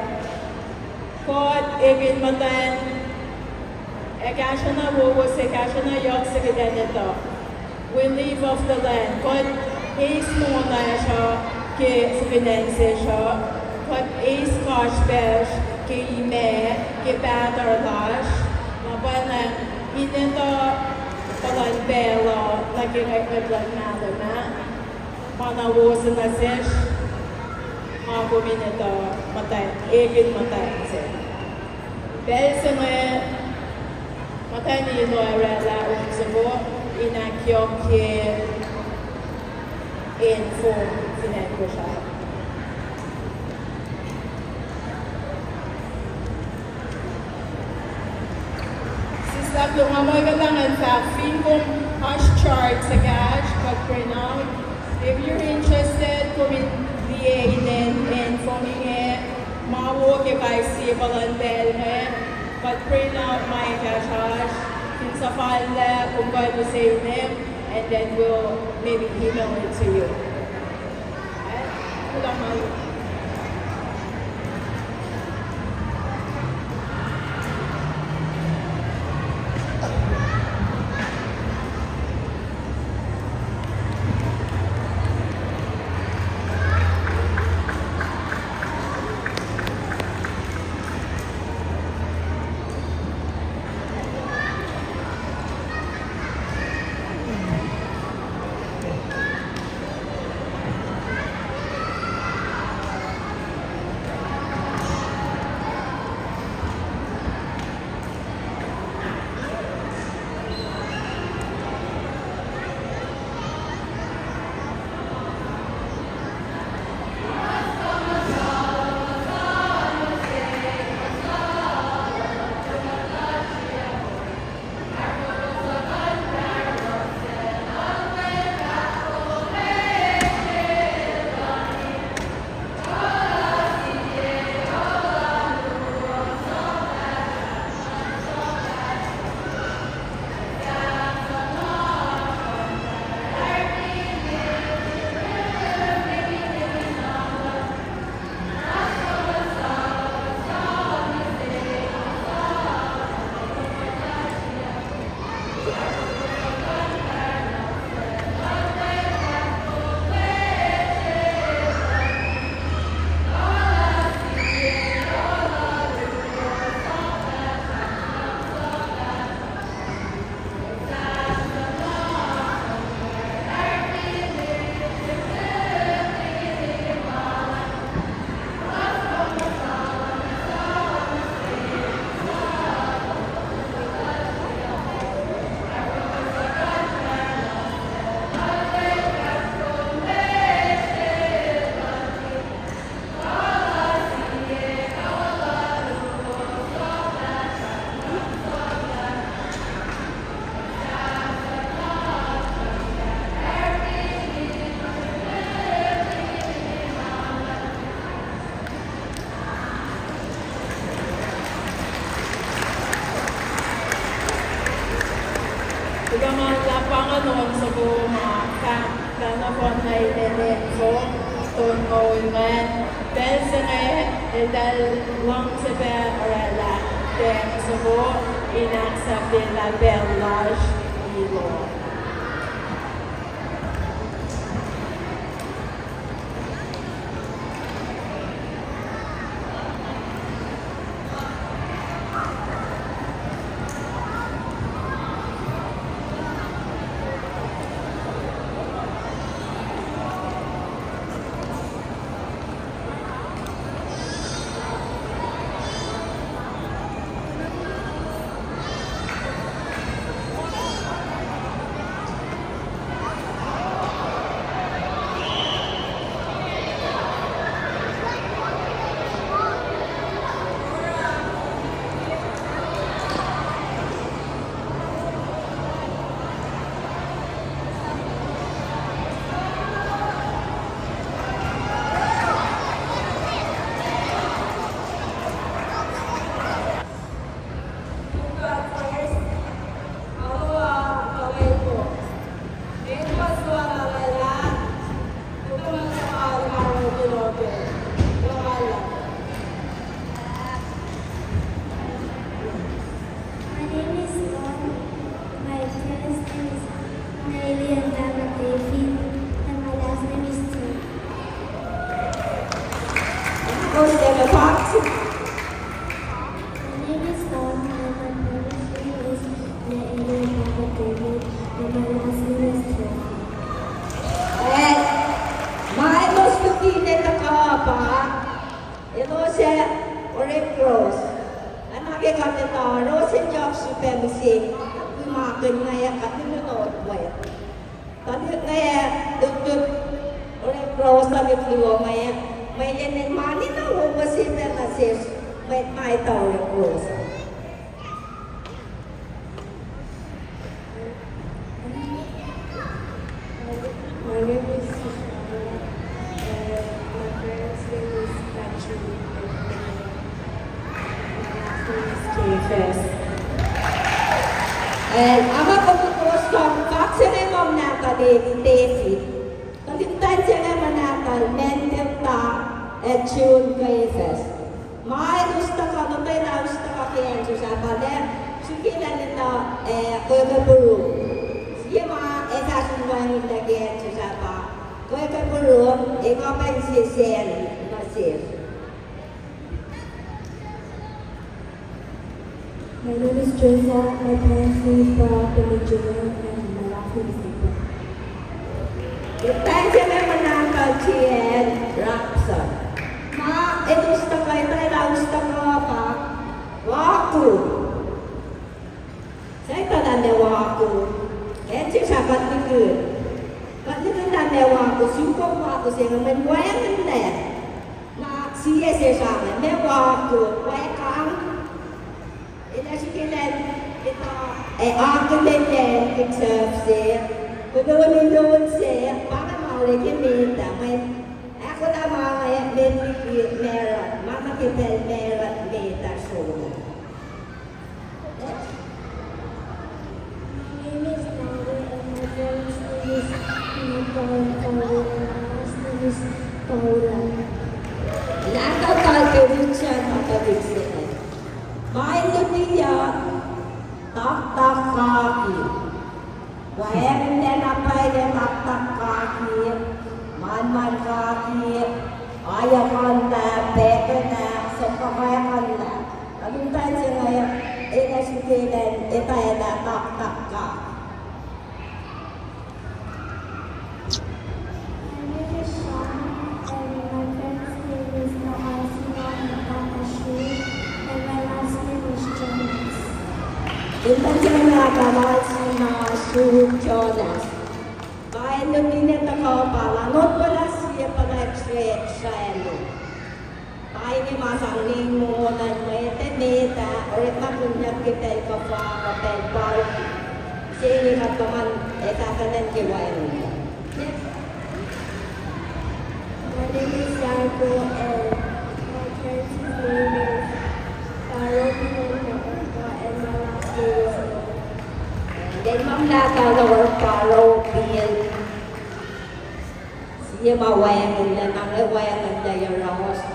Kuht ekihn muhtwacn, ac kahsruh na wowo se, kahsruh na yohk se kuht in etuh. We leave off the land. Kuht eis mongo lasr uh ke sifacna sesr uh. Kuht eis kasrpacsr ke imac, ke pahtuh lasr. Na pwacnwacng in etuh puhlan pacl uh nuh ke ngwetngwet luhn mahlwem ah. Ma na wo se nuh sesr, ma kom in etuh muhtwacn, ekihn muhtwacn se. Pacl se inge, muhtwacn Ilo oraclah on soko in ahkyohkye acn fong fin acn Kosrae. Sislah, nga muh kuht ingacn fahk fin kom oasr chart se kahsr kuht print out. If you're interested, kom in liye inen acn fong inge, ma wo ke kais sie puhlan pacl inge, kuht print out ma ekahsr oasr, fin suhfallah, kom kuh in use inem, and then we'll maybe email it to you. Kuloh ma luhlahp pa inge nuh soko ma fahk, fahk nohfohn na inen acn fong, tolngoul ingacn, pacl se inge, eltahl luhngse pac oraclah, tiac soko, in ahksahfyelah pacl lasr Ilo. My name is Lon. My parents' name is Nelly and Mama David, and my last name is Tim. Of course, they have a box. My name is Lon, and my parents' name is Nelly and Mama David, and my last name is Tim. Eh, ma elos lukine tuhkuh pa, elos ac orek Ros. Ac na ke kuht etuh, Ros el yohk srihpac mihsenge, kuhmakihn inge, kuht in onot we. Tuhlihk inge, lutlut, orek Ros, tuhlihk luo inge, mweyen el mani na wo, wo se pac nuh sesr, mwet ma etuh orek Ros. My name is Sushana, and my parents' name is Patrick, and my last name is Kefes. And ama kom kowos kom, fahk se inge ma nahtuhl David, David. Tuhlihk muhtwacn se inge ma nahtuhl Mendel ta, ac June Kefes. Ma el us tuhkuh, na pacl el us tuhkuh ke acn Sosapal ah, srihke lah etuh, eh, Kweke Puru. Sie ma ac fahsr in wacngihnlac ke acn Sosapal. Kweke Puru, ac kapacn sie sacn nuh sesr. My name is Joseph. My parents' name is Barak and Junior, and my last name is April. Muhtwacn se inge ma nahtuhl Tian Rapson. Ma el us tuhkuh, etuh lah us tuhkuh pa Waku. Sahyacn lah ma Waku. Acn Sosapal kuht nihkihn. Kuht nihkihn lah ma Waku, sukok Waku se inge mweyen wacngihnlac. Na sie sesr ah, ma Waku, wacngihn. El ac srihke lah etuh, ac akihlen lwen Kosrae se, kuloh lwen se, pa inge ma orek ke met ah, mweyen ahkolah ma inge met liki Merot, ma nuh ke pacl Merot met ah srolah. My name is Nali and my parents' name is Natalia and my last name is Paula. Nahtuhl Paul ke Richard Natalie se. Ma el luti ah, taktak kaki. Wacngihnlac na pwacye, taktak kaki, manman kaki, ayuckuhnlah, pacpacna, sokwack ayuckuhnlah. Tuhlihk muhtwacn se inge, el ac srihke lah etuh lah taktak kaki. My name is Sean, and my parents' name is Naasina and Papa Shu, and my last name is Jonas. Tuhlihk muhtwacn se inge pa Naasina Shu Jonas. Pa el lutlut tuhkuh pa lah not pacl ah sie pacl ah srwackna. Pa inge ma sang name molan mwet ah, met ah, orekmakihnyuck ke pacl kuhfa, pacl pal. Se inge kuht kuh in etuh ke wacngihn. My name is Yaiko, and my parents' name is Parobian and my last name is Moore. Then ma nahtuhl Parobian. Sie ma wacngihnlac, na nga wacngihnlac yohrohsr.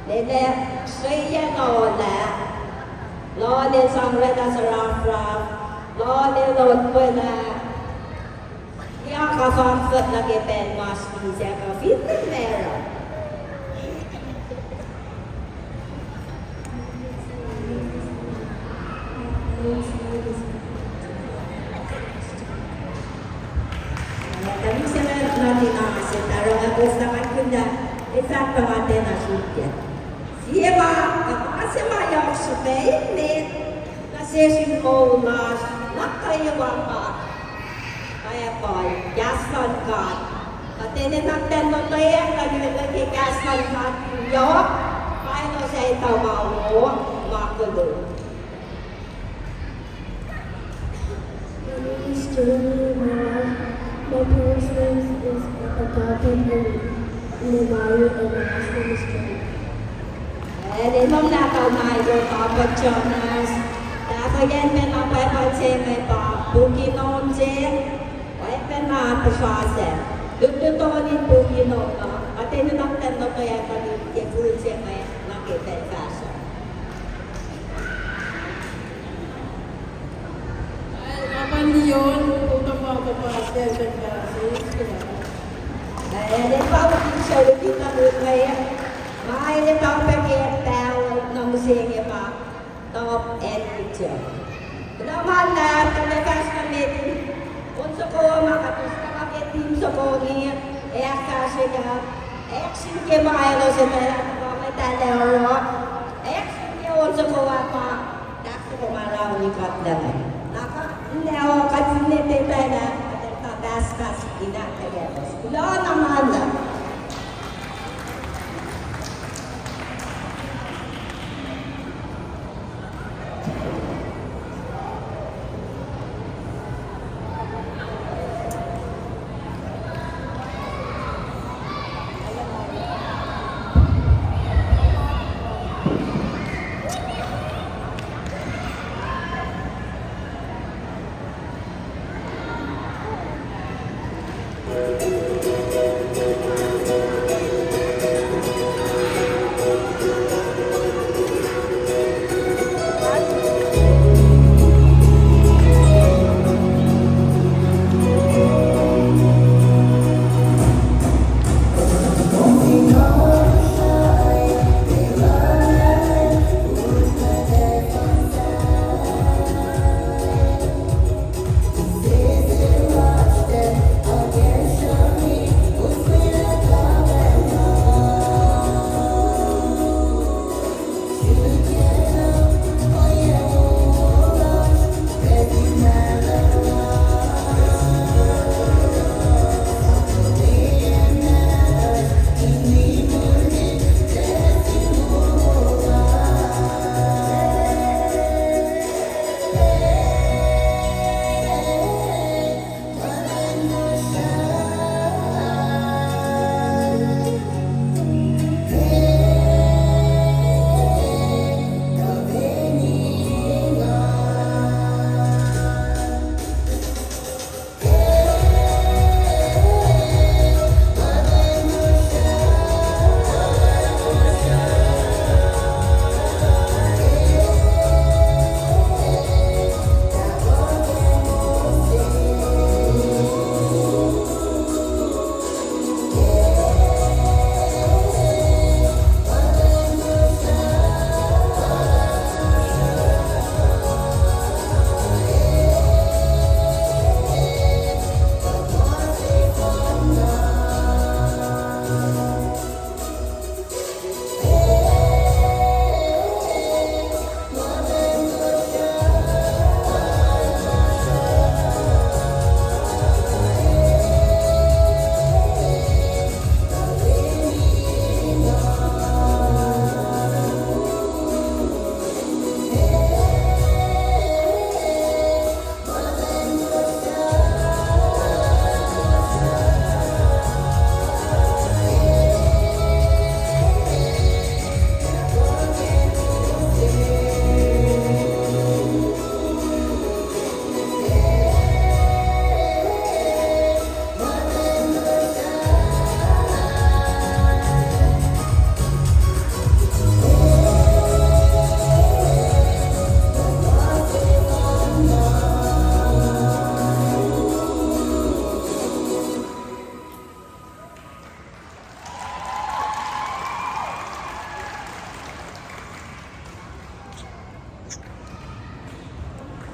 Lwelah sreyac lolah, lolah sang oraclah sarafraf, lolah lotwelah. Tia ka fahk nuh ke pacl mas mihsenge fin married. Tuhlihk se inge nuhtin Asen, tarohng ah kowos na kankihn lah, in fact pa nga tiacna srihke. Sie ma, ma se ma yohk srihpac emet nuh sesr in moul lasr, na kwewa pa Bible, kahs luhn God. Kuht enenuh in lotwelah kuht ke kahs luhn God yohk, pa elos ac etuh ma wo, ma koluk. My name is Jeremy Miller. My parents' names is Papa Dalton and Mary, and my last name is Jeremy. Ac el nahtuhl Michael Papa Jonas. Tahfweacn pacna Bible se inge pa puk in on se, oacpacna puhsra se. Lutlut in puk in oruh, kuht enenuh in nuhkwewa tuh ke fihl se inge nuh ke pacl fahsruh. Pahpah Leon, puk tuhma pahpah Stanton Basil, eh, el pa ukin se ukin na mut inge, ma el pa pac ke pahol na mihsenge pa top acn Kitsur. Kuloh ma luhlahp, kuht ac fahsr nuh met in on soko ma kuht uslah ke team soko inge, ac ahkfahsrye, ac ahksinke ma elos etuh lah tuhkuh met ah oruh, ac ahksinke on soko ah pa, tak soko ma rauni kuht lac. Na kuht, na kuht finne tiac etuh lah kuht ac pahspahs in ahkkweye elos. Kuloh na ma luhlahp.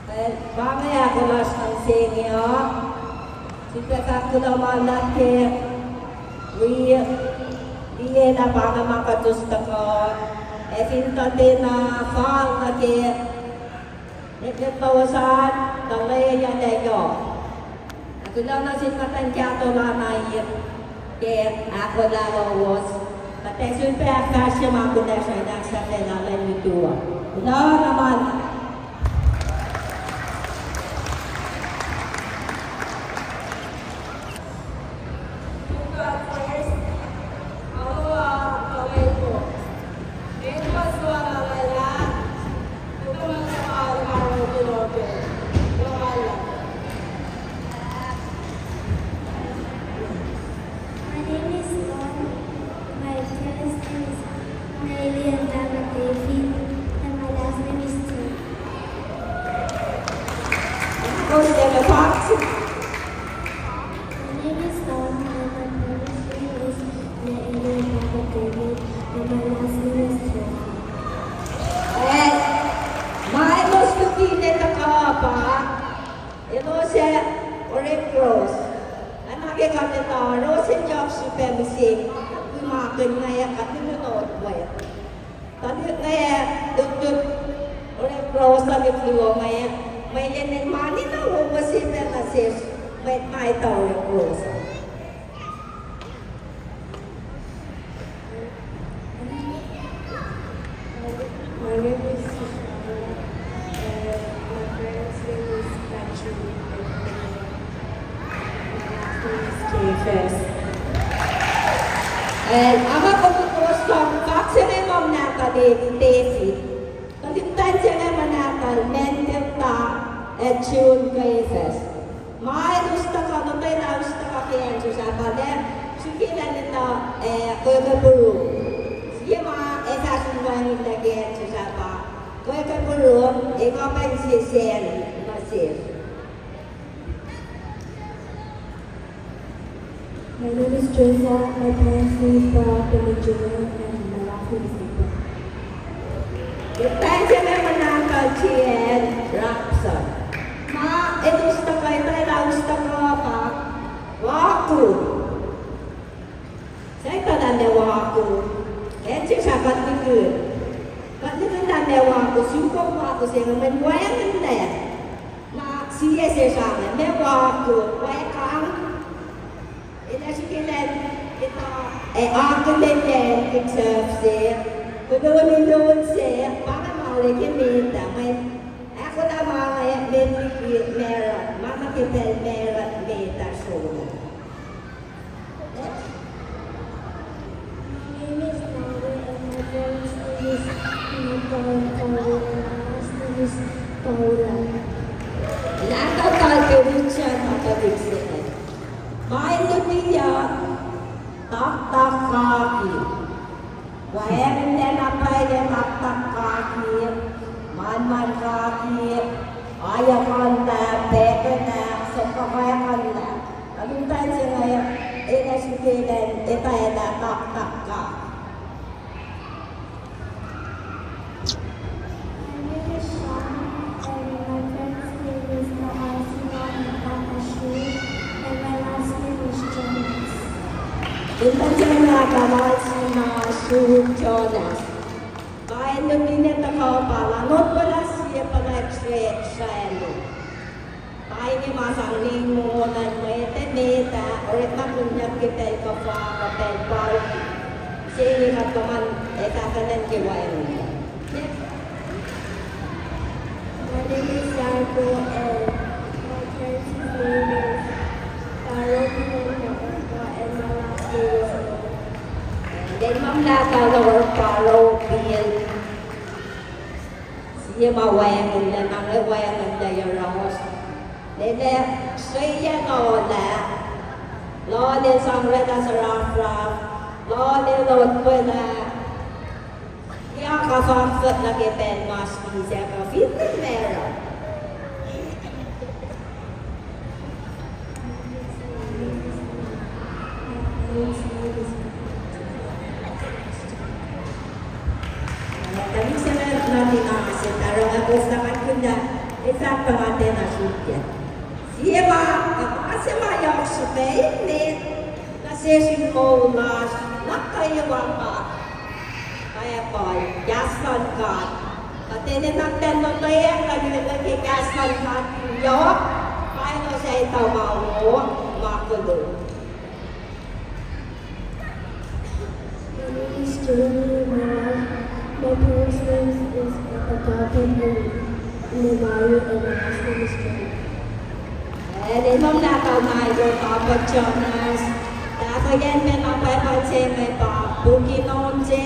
Well, pa inge ahkolah se inge uh. Sifilpac fahk kuloh ma luhlahp ke wi, liye lah pa inge ma kuht us tuhkuh, ac fin tuh tiacna fal nuh ke nuknuk lowos an, tuh lwelah yohk. Ac kuloh nuh sin muhtwacn kahto lal Nair ke ahkolah lowos. Kuht ac sun pac ahkfahsrye ma kunacsr in ahksahfyelah lwen lutu uh. Kuloh na ma luhlahp. Nga ac kuht in not we. Tuhlihk inge lutlut orek Rosa lihk luo inge, mweyen el mani na wowo se pac nuh sesr mwet ma etuh orek Rosa. My name is Sushana, and my parents' name is Patrick and Maya. My last name is K F S. And ama kom kowos sang fahk se inge ma nahtuhl David, David. Tuhlihk muhtwacn se inge ma nahtuhl Mendelta, ac June K F S. Ma el us tuhkuh, lotwelah us tuhkuh ke acn Sosahpahl, srihke lah enenuh, eh, kweke puru. Sie ma ac fahsr in wacngihnlac ke acn Sosahpahl, kweke puru, ac kapacn sie sacn nuh sesr. My name is Joseph. My parents is Barack and Junior, and my last name is Victor. Muhtwacn se inge ma nahtuhl T N Rapson. Ma el us tuhkuh, lotwelah us tuhkuh pa Waku. Sahyacn lah ma Waku, acn Sosahpahl kuht nikihn. Kuht nikihn lah ma Waku, sukok Waku se inge mweyen wacngihnlac. Na sie sesr ah, ma Waku, wacngihn. Elah srihke lah, etuh, ac akihlen ke sahp se, kuloh lun se, pa inge ma orek ke met ah, mweyen ahkolah ma inge met liki Merot, ma nuh ke pacl Merot met ah srolo. My name is Nali and my parents' name is Pinata and Paula and my last name is Paula. Nahtuhl Kalpel Richard, nahtuhl Dixon. Ma el luti uh, taktak kaki. Wacngihnlac na pwacye, taktak kaki, manman kaki, ayukuhnlah, packuhnlah, sokwakuhnlah. Tuhlihk muhtwacn se inge, enenuh srihke lah etwaclah taktak kaki. My name is Sean, and my parents' name is Alcina and Anna Shu, and my last name is Jonas. Tuhlihk muhtwacn se inge Alcina, Shu, Jonas. Pa el luti inge tuhkuh pa lah not welah sie pacl srwackna. Pa inge ma sang lin molan mwet ah, met ah, orekmakihnyuck ke pacl kuhfa, kuh pacl pau. Se inge kuht kuh in fahfahlacn ke wacngihn. My name is Yaiko, and my parents' name is Paro Pinanda, and my last name is Mo. Then ma nahtuhl Paro Pin. Sie ma wacngihnlac, na nga wacngihnlac yohrohsr. Lwelah sreyac lolah, lolah sang oraclah sarafraf, lolah lotwelah. Ac kuh fahk fuhkah nuh ke pacl ma srihsrihk uh, fin meac. Tuhlihk se inge nuhtin ma se tari nga koflah kuht kuhn lah, etuh pa nga tiacna srihke. Sie ma, ma se ma yohk srihpac emet nuh sesr in moul lasr, nuh kwewa pa, pa, kahs luhn God. Kuht enenuh in lotwelah, kuht enenuh ke kahs luhn God in yohk, pa elos ac etuh ma wo, ma koluk. My name is Jeremy Mara. My parents' names is Papa Papa and Mary, and my last name is Jeremy. Ac enenweyuck na Michael Papa Jonas. Tahfweacn pacna pwacpa se inge pa puk in on se.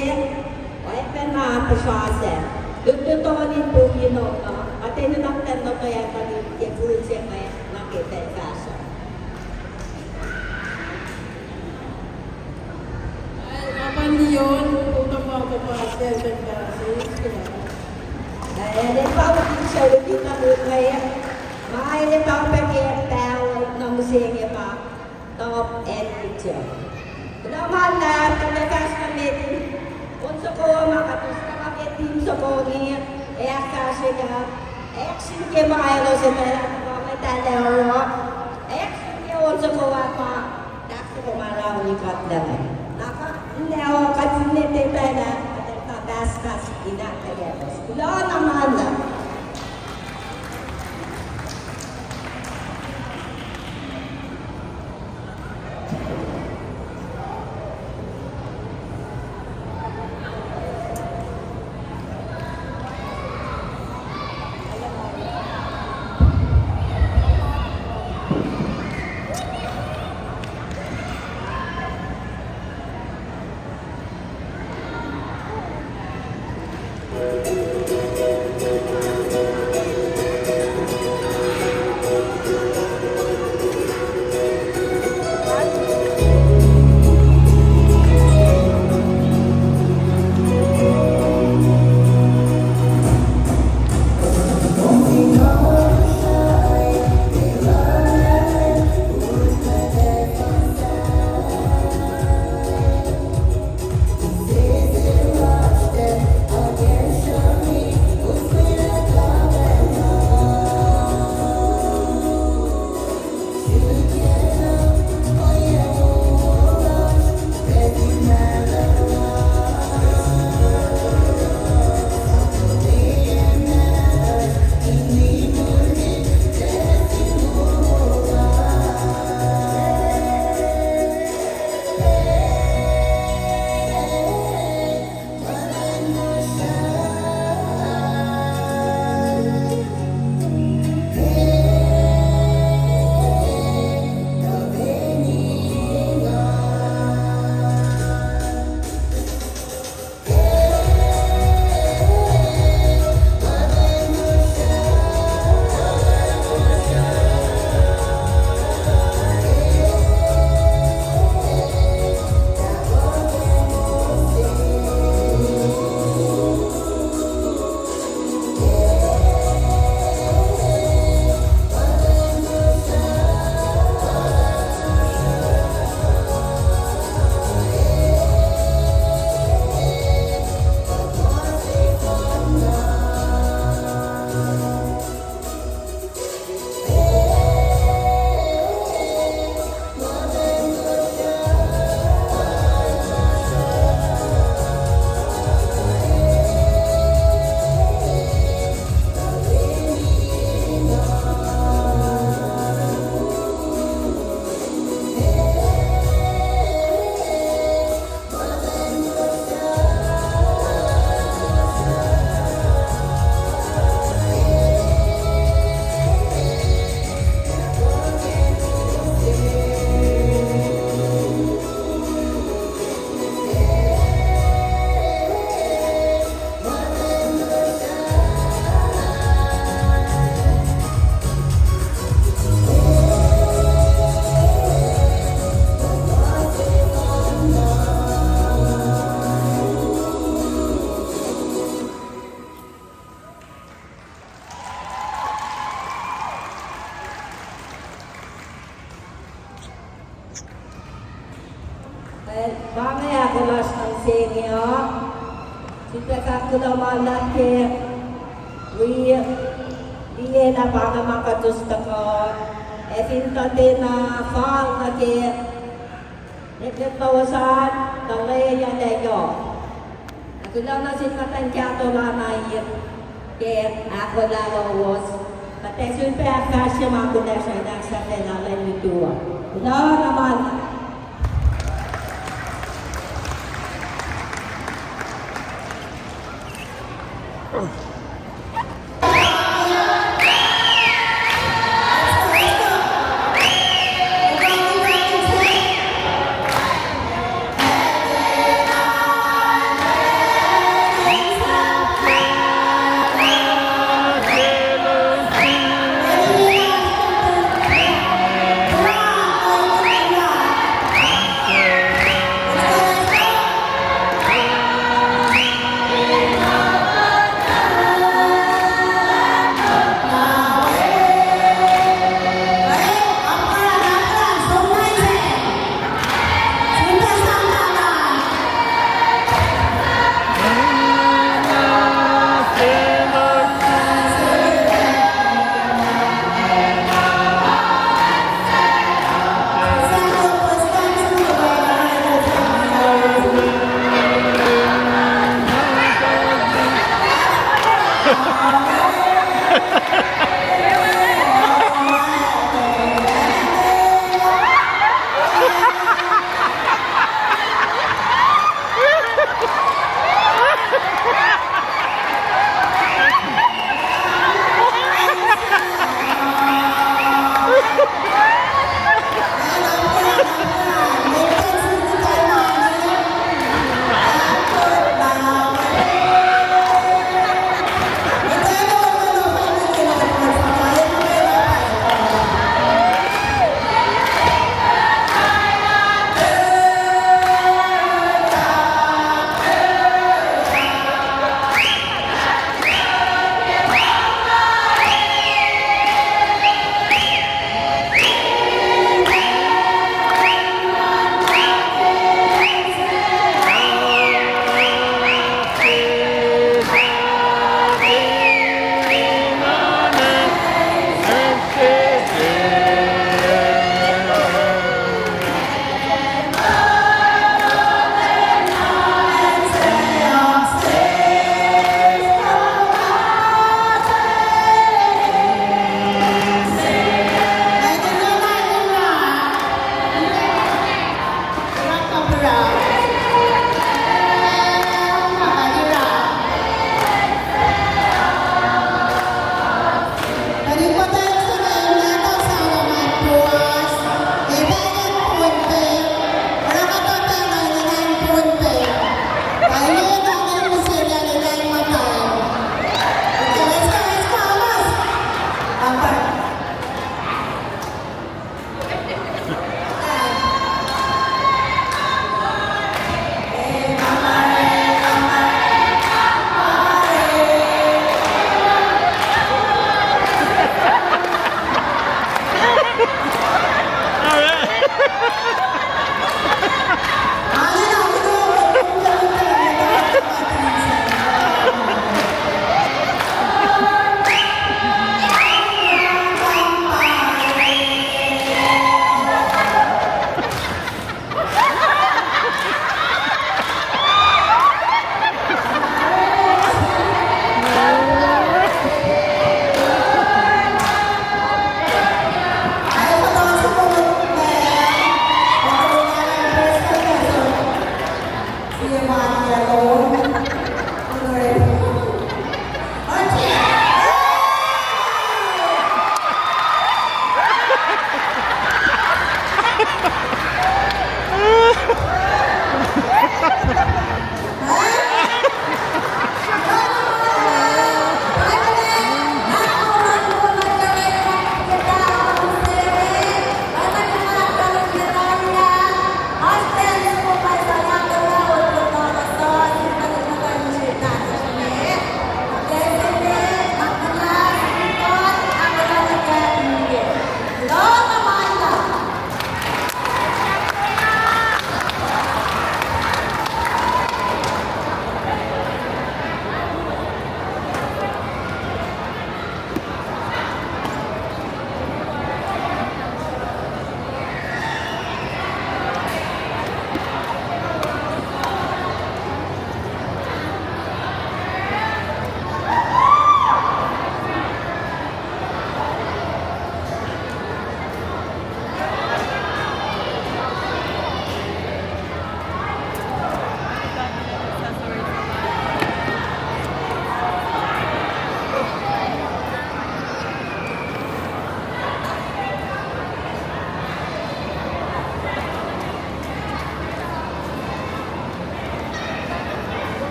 Oacpacna puhsra sac. Lutlut on in puk in on uh. Kuht enenuh in lotwelah kuht in ke puk se inge nuh ke pacl fahsruh. Nga pa Leon, utama ke pastor, ke pastor. Ac el pa utuckuh se liki na mut inge. Ma el pa pac ke pahol na mihsenge pa top acn Kosrae. Kuloh ma luhlahp, kuht ac fahsr nuh met in on soko ma kuht us tuhkuh ke team soko inge, ac ahkfahsrye, ac ahksrihkye ma elos etuh lah ma muhtahl oruh, ac ahksrihkye on soko ah pa, tahk soko ma rauni kuht lac inge. Na kuht in lac uh, Tepalah, atacta pahspahs in ahkkweyaclos. Kuloh na ma luhlahp. Well, pa inge ahkolah lasr nuh sel inge uh. Sifilpac fahk kuloh ma luhlahp ke wi, liye lah pa inge ma kuht us tuhkuh ac fin tuh tiacna fal nuh ke nuknuk lowos an, tuhleyuclac yohk. Ac kuloh nuh sin muhtwacn kahto lana ip ke ahkolah lowos. Kuht ac sun pac ahkfahsrye ma kunacsr in ahksahfyelah lwen lutu uh. Kuloh na ma luhlahp.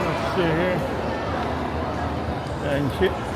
Let's see here. Thank you.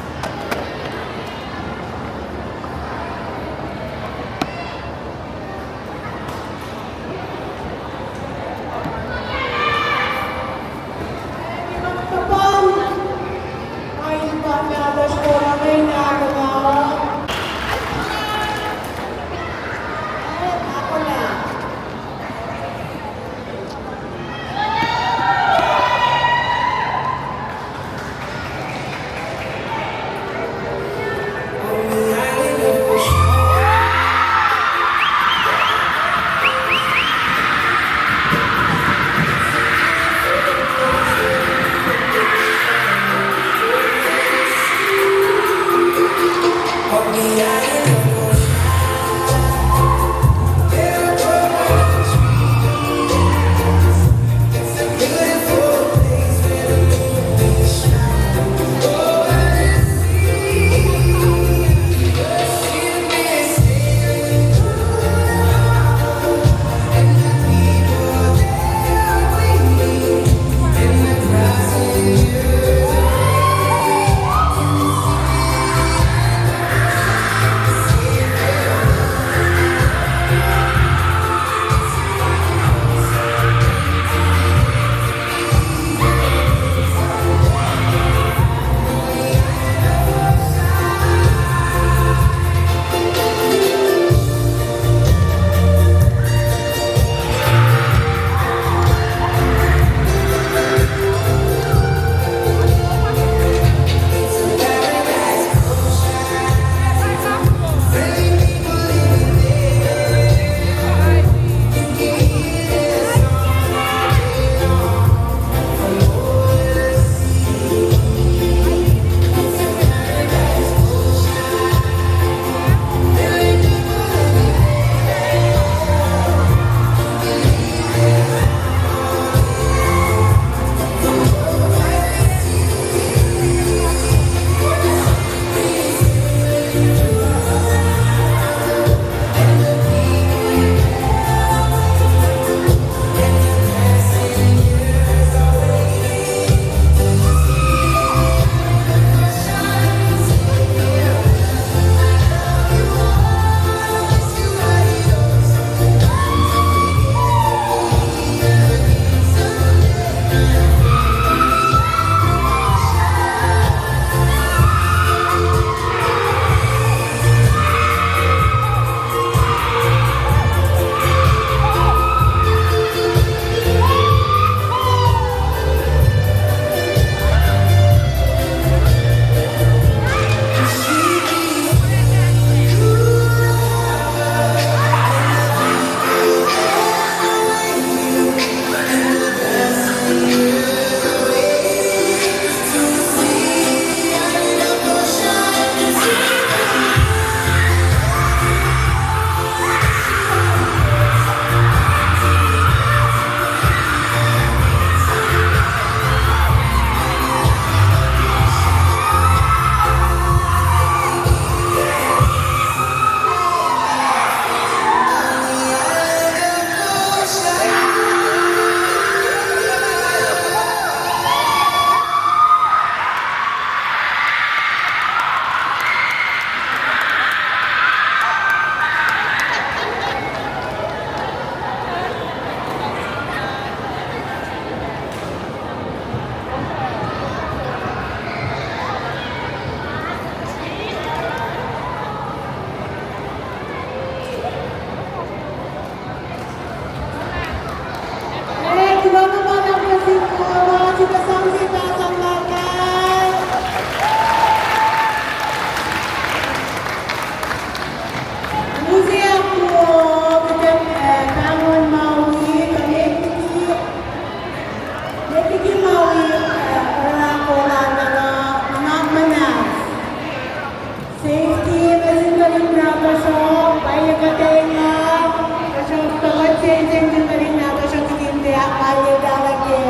Tuhsruhk pwacye kuht engan, tuhsruhk tuh kuht sensen tuh kuht in na tuhsruhk kihtin tiac ahkkahlwemye ke,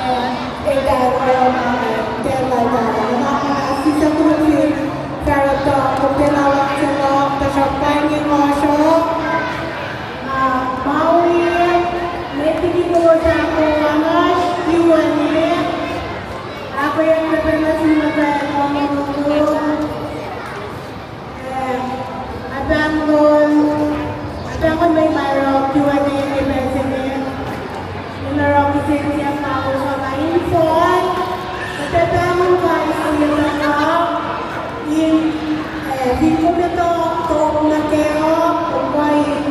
eh, eltahl oruh ma, eh, tiac eltahl. Na ma sislah kuht fin fahsr uh tuh kuht tiacna luhngse luhk, tuhsruhk pa inge ma sruok. Na, ma wi, met liki kowos ahkolah, oasr Q and A, ahkoeyuck nuh sin mwet uh, eh, ac pahngon, ac pahngon mwet ma oruh Q and A ke pacl se inge. In oruh kihsen siyuck na kosro na in fal. Kuht ac pahngon kais sie tuhkuh in, eh, fin kom etuh top nuh kac uh, kom kuh in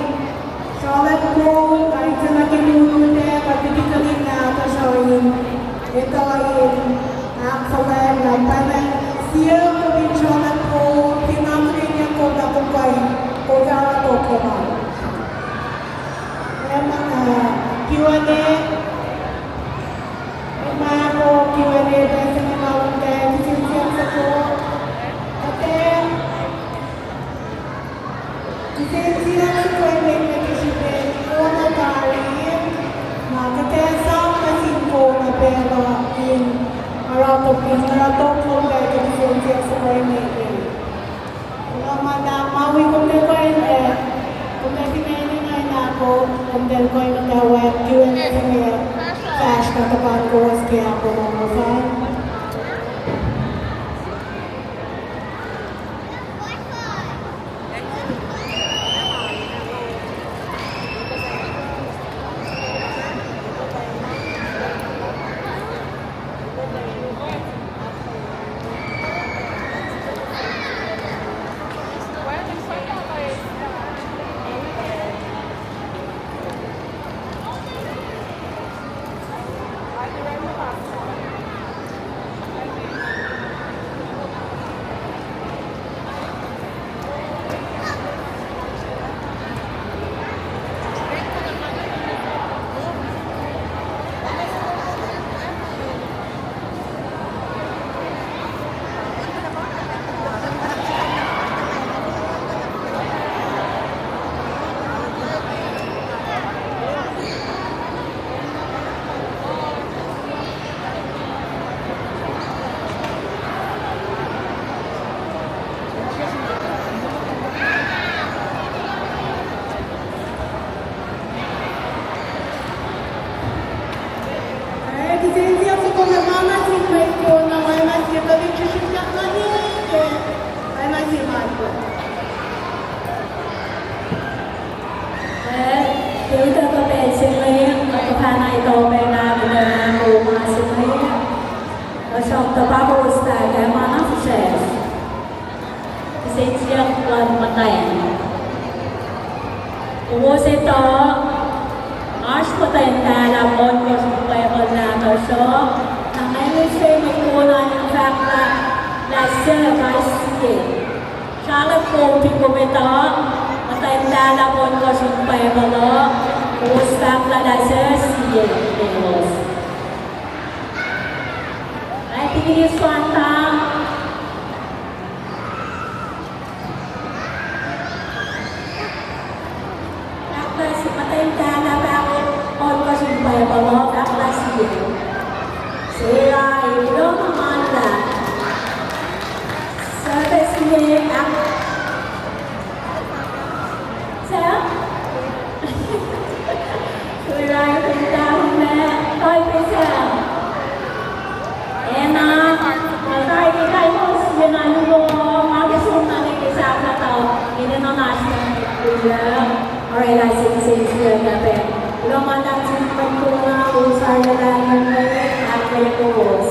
srolak kom, kuh in sang nuh ke lutlut ac kuht liki kuht in nahtuhsr uh in etuh in ahkfuhlwact lah pa na sie kom in srolak kom, fin akihlenyuck kom lah kom kuh in, kom fah oruh top lom an. Q and A, ma ko Q and A pacl se inge ma uta, kihsen siyuck soko. Kuht ac Kihsen siyuck soko emet nuh ke srihpen kona tari, na kuht ac sang nuh sin kona pacl uh in oruh top, in oruh top lom pac ke kihsen siyuck soko emet. Kuloh ma luhlahp, ma wi kom tiac kuh in, eh, kom tiac fin enenuh in ahko, kom tiac kuh in muhtwacwacack Q and A se inge, fahsr na tuhpan kowos ke ahko lowos an. Eh, ke utuckuh pacl se inge, kuht tuhfahna etuh pac lah kuht ac ahkoo ma se inge. Tuhsruhktuh pa kowos fahk ah ma na fihsracsr. Kihsen siyuck luhn muhtwacn. Kowos etuh, oasr muhtwacn pahluh ohnkohsr in Bible nahtuhsr uh, na nga eis mwe kona in fahk lah, lah suc kais sie. Sralak kom fin kom etuh, muhtwacn pahluh ohnkohsr in Bible uh, kowos fahk lah, lah suc sie elos. Ac tikini santa. Fahk lah sie, muhtwacn pahluh ohnkohsr in Bible uh, fahk lah sie. Sarah, kuloh ma luhlahp. Suc pac sie, fahk. Suc? Sarah, kuloh ma luhlahp, Sarah. Ena, na Friday, kai mos, ena luo, ma ke som na ke sahflah tuh, enenuh in oasr kuloh, oraclah sie kihsen siyuck ah pac. Kuloh ma luhlahp sin mwet kona, kowos arulacna, ahkkweye kowos.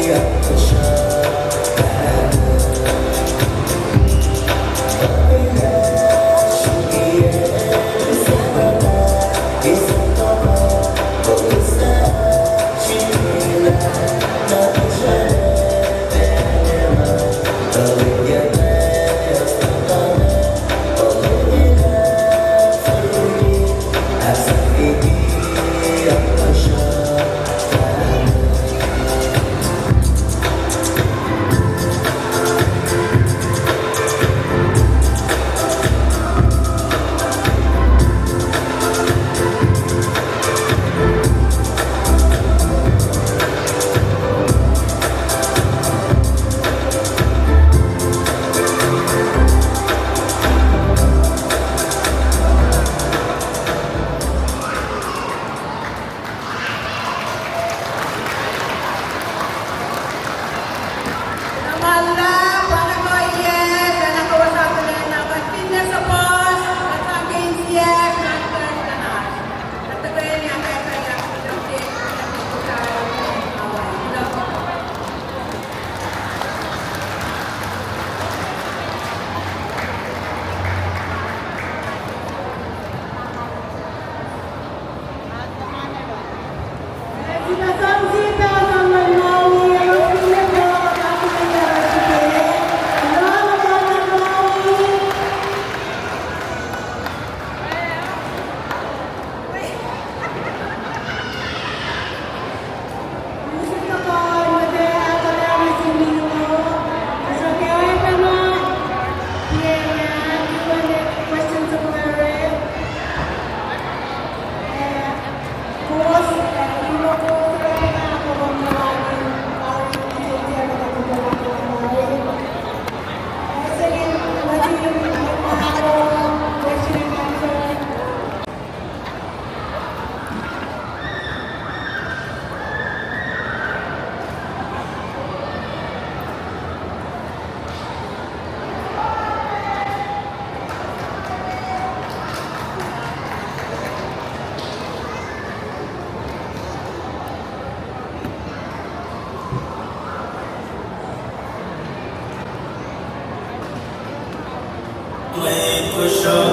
Mwet Kosrae